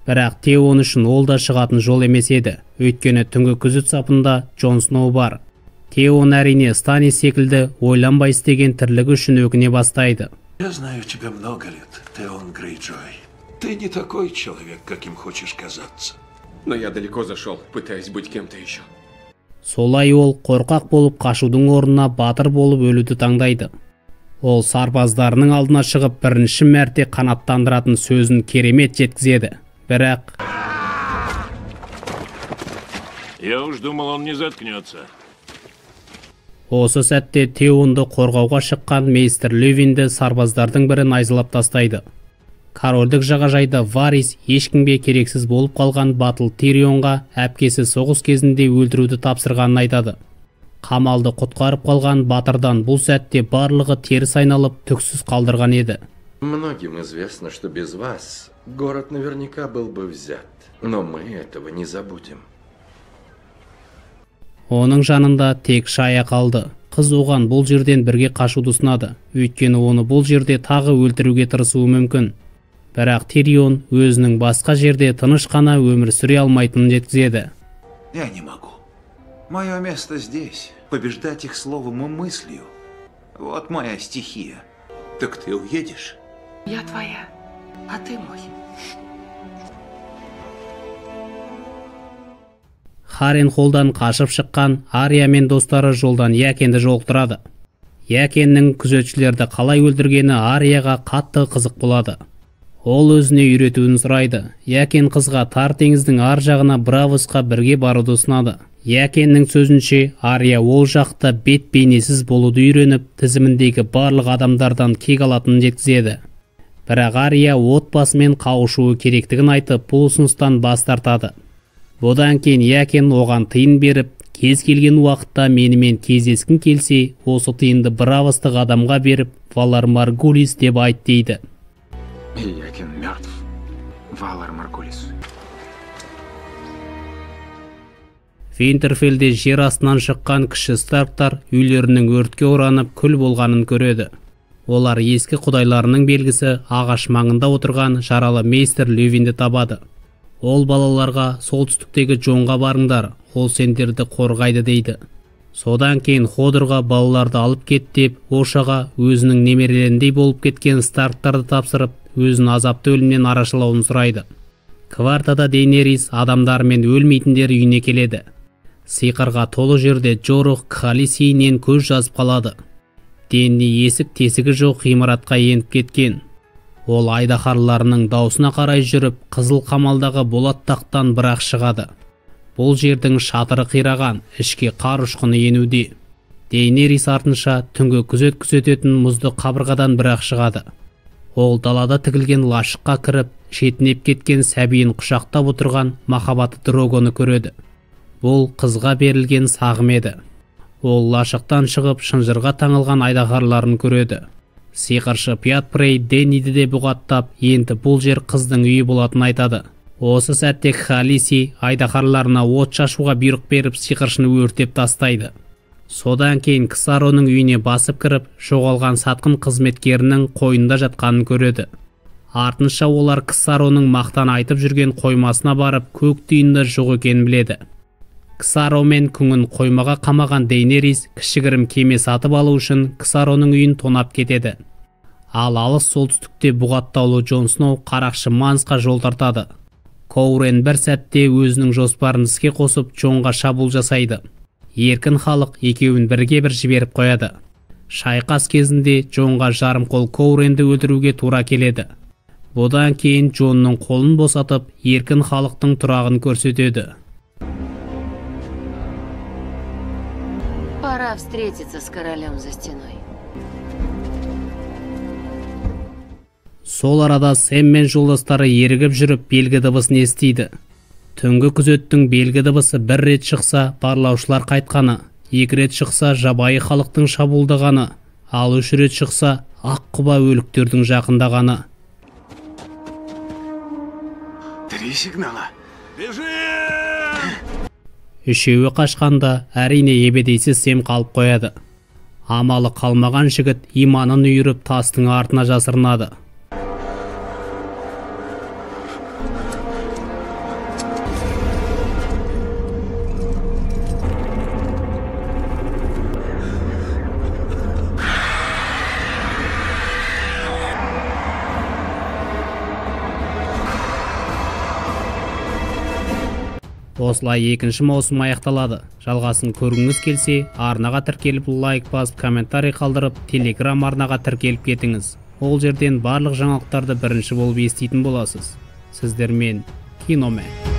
Бірақ Теон үшін ол да шығатын жол емес еді. Өйткені түнгі күзет сапында Джон Сноу бар. Теон әрине Станис секілді ойланбай істеген тірлігі үшін өкіне бастайды. Я знаю тебя много лет, Теон Грейджой. Ты не такой человек, каким хочешь казаться. Но я далеко зашел, пытаясь быть кем-то еще. Солай ол қорқақ болып қашудың орнына батыр болып өлуді таңдайды. Ол сарбаздарының алдына шығып бірінші мәрте қанаттандыратын сөзін керемет жеткізеді. Бірақ Я уж думал, он не заткнется. Осы сәтте Теонды қорғауға шыққан мейстер Левинді сарбаздардың бірі найзалап тастайды. Корольдік жағажайда Варис ешкімге керексіз болып қалған батыл Тирионға әпкесі соғыс кезінде өлтіруді тапсырғанын айтады. Қамалды құтқарып қалған батырдан бұл сәтте барлығы теріс айналып түксіз қалдырған еді. Многим известно, что без вас город наверняка был бы взят, но мы этого не забудем. Оның жанында тек Шая қалды. Қыз оған бұл жерден бірге қашуды ұсынады, өйткені оны бұл жерде тағы өлтіруге тырысуы мүмкін. Бірақ Тирион өзінің басқа жерде тыныш қана өмір сүре алмайтынын жеткізеді. Я не могу. Мое место здесь. Побеждать их словом и мыслью. Вот моя стихия. Так ты уедешь? Я твоя, а ты мой. Харенхолдан қашып шыққан Ария мен достары жолдан Якенді жолықтырады. Якеннің күзетшілерді қалай өлтіргені Арияға қатты қызық болады. Ол өзіне үйретуін сұрайды. Якен қызға тар теңіздің ар жағына Бравосқа бірге баруды ұсынады. Якеннің сөзінше, Ария ол жақта бет бейнесіз болуды үйреніп, тізіміндегі барлық адамдардан кек алатынын жеткізеді. Бірақ Ария отбасымен қауышуы керектігін айтып, бұл ұсыныстан бас тартады. Бұдан кейін Якен оған тиын беріп, кез келген уақытта менімен кездескің келсе, осы тиынды бравостық адамға беріп, Валар Маргулис деп айт дейді. Якен мертв. Валар Маргулис. Винтерфеллде жер астынан шыққан кіші Старктар үйлерінің өртке оранып күл болғанын көреді. Олар ескі құдайларының белгісі ағаш маңында отырған жаралы мейстер Левинді табады. Ол балаларға солтүстіктегі Джонға барыңдар, ол сендерді қорғайды дейді. Содан кейін Ходорға балаларды алып кет деп, Ошаға өзінің немерелеріндей болып кеткен Старктарды тапсырып, өзін азапты өлімнен арашалауын сұрайды. Квартада Дейнерис адамдарымен өлмейтіндер үйіне келеді. Сиқырға толы жерде Джорох Кхалисинен көз жазып қалады. Денни есік тесігі жоқ ғимаратқа еніп кеткен. Ол айдаһарларының даусына қарай жүріп, қызыл қамалдағы болат тақтан бірақ шығады. Бұл жердің шатыры қираған, ішке қар ұшқыны енуде. Дейнерис артынша түнгі күзет күзететін мұзды қабырғадан бірақ шығады. Ол далада тігілген лашыққа кіріп, шетінеп кеткен сәбиін құшақтап отырған махаббаты Дрогоны көреді. Бұл қызға берілген сағым еді. Ол лашықтан шығып, шынжырға таңылған айдаһарларын көреді. Сиқыршы Пиат Прей Денниді де бұғаттап, енді бұл жер қыздың үйі болатын айтады. Осы сәтте Кхалиси айдаһарларына от шашуға бұйрық беріп, сиқыршыны өртеп тастайды. Содан кейін Ксароның үйіне басып кіріп, жоғалған сатқын қызметкерінің қойнында жатқанын көреді. Артынша олар Ксароның мақтан айтып жүрген қоймасына барып, көк түйінді жоқ екенін біледі. Ксаро мен күңін қоймаға қамаған Дейнерис кішігірім кеме сатып алу үшін Ксароның үйін тонап кетеді. Ал алыс солтүстікте бұғаттаулы Джон Сноу қарақшы Мансқа жол тартады. Коурен бір сәтте өзінің жоспарын іске қосып, Джонға шабуыл жасайды. Еркін халық екеуін бірге бір жіберіп қояды. Шайқас кезінде Джонға жарым қол Коуренді өлтіруге тура келеді. Бұдан кейін Джонның қолын босатып, еркін халықтың тұрағын көрсетеді. Пора встретиться с королем за стеной. Сол арада Сэм мен жолдастары ерігіп жүріп белгі дыбысын естиді. Түнгі күзеттің белгі дыбысы бір рет шықса, барлаушылар қайтқаны, екі рет шықса, жабайы халықтың шабуылдағаны, ал үш рет шықса, ақ құба өліктердің жақындағаны. Три сигнала. Бежим! Үшеуі қашқанда әрине ебедейсіз Сэм қалып қояды. Амалы қалмаған жігіт иманын үйіріп тастың артына жасырынады. Осылай екінші маусым аяқталады. Жалғасын көргіңіз келсе, арнаға тіркеліп, лайк басып, комментарий қалдырып, телеграм арнаға тіркеліп кетіңіз. Ол жерден барлық жаңалықтарды бірінші болып еститін боласыз. Сіздермен Киномен.